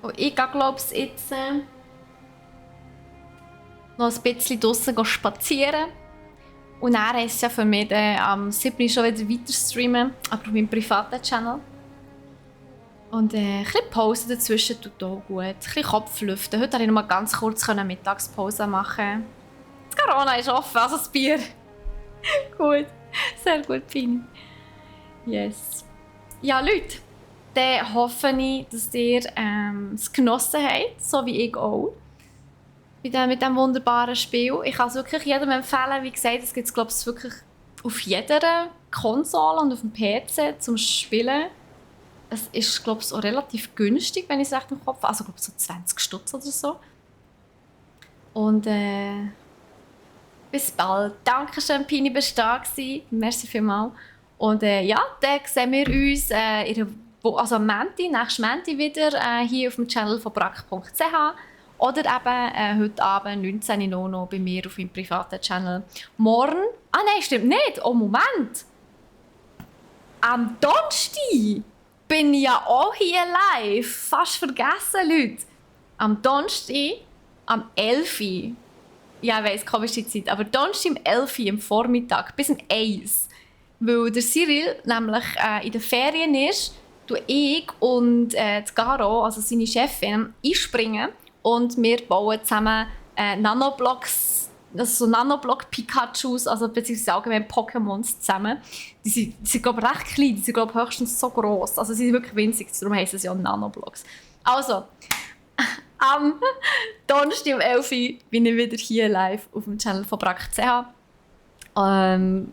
Und ich gehe, glaube ich, jetzt noch ein bisschen draussen spazieren. Und dann heisst es ja für mich am 7. schon wieder weiter streamen, aber auf meinem privaten Channel. Und ein bisschen Pause dazwischen tut auch gut. Ein bisschen Kopf lüften. Heute konnte ich noch mal ganz kurz Mittagspause machen. Das Corona ist offen, also das Bier. Gut. Sehr gut, Pini. Yes. Ja, Leute. Dann hoffe ich, dass ihr es genossen habt, so wie ich auch. Mit diesem wunderbaren Spiel. Ich kann es wirklich jedem empfehlen. Wie gesagt, es gibt es, glaube ich, wirklich auf jeder Konsole und auf dem PC zum Spielen. Es ist, glaube ich, auch relativ günstig, wenn ich es recht im Kopf habe. Also, glaube ich, so 20 Stutz oder so. Und bis bald. Dankeschön, Pini, bist du da gewesen. Merci vielmals. Und ja, dann sehen wir uns am Montag, nächsten Montag wieder hier auf dem Channel von brack.ch oder eben heute Abend 19 Uhr noch bei mir auf meinem privaten Channel. Morgen, nein, stimmt nicht, oh Moment, am Donnerstag bin ich ja auch hier live, fast vergessen, Leute. Am Donnerstag, am 11 Uhr, ja, ich weiss, komische Zeit, aber Donnerstag um 11 Uhr am Vormittag bis um 1 Uhr weil der Cyril nämlich in den Ferien ist, tue ich und die Caro, also seine Chefin, einspringen und wir bauen zusammen Nanoblocks, also so Nanoblock-Pikachus, also beziehungsweise allgemein Pokémons zusammen. Die sind glaube ich, recht klein, die sind glaube ich, höchstens so gross. Also sie sind wirklich winzig, darum heissen sie ja Nanoblocks. Also, am Donnerstag um 11 Uhr bin ich wieder hier live auf dem Channel von brack.ch.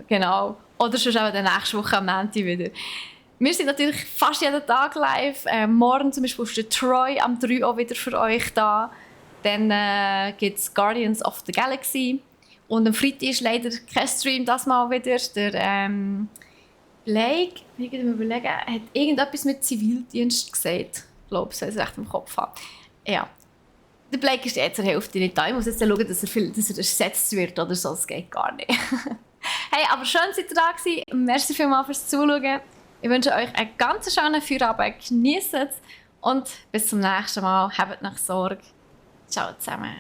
Genau. Oder schon in der nächsten Woche am Montag wieder. Wir sind natürlich fast jeden Tag live. Morgen zum Beispiel ist der Troy am 3 auch wieder für euch da. Dann gibt es Guardians of the Galaxy. Und am Freitag ist leider kein Stream, das mal wieder. Der Blake, wie ich mir überlegen, hat irgendetwas mit Zivildienst gesagt. Ich glaube, das ich recht im Kopf habe. Ja. Der Blake ist jetzt zur Hälfte nicht da. Ich muss jetzt schauen, dass er ersetzt wird oder so. Das geht gar nicht. Hey, aber schön, dass ihr da gewesen. Merci vielmals fürs Zuschauen. Ich wünsche euch einen ganz schönen Feierabend. Genießt es und bis zum nächsten Mal. Habt noch Sorge. Ciao zusammen.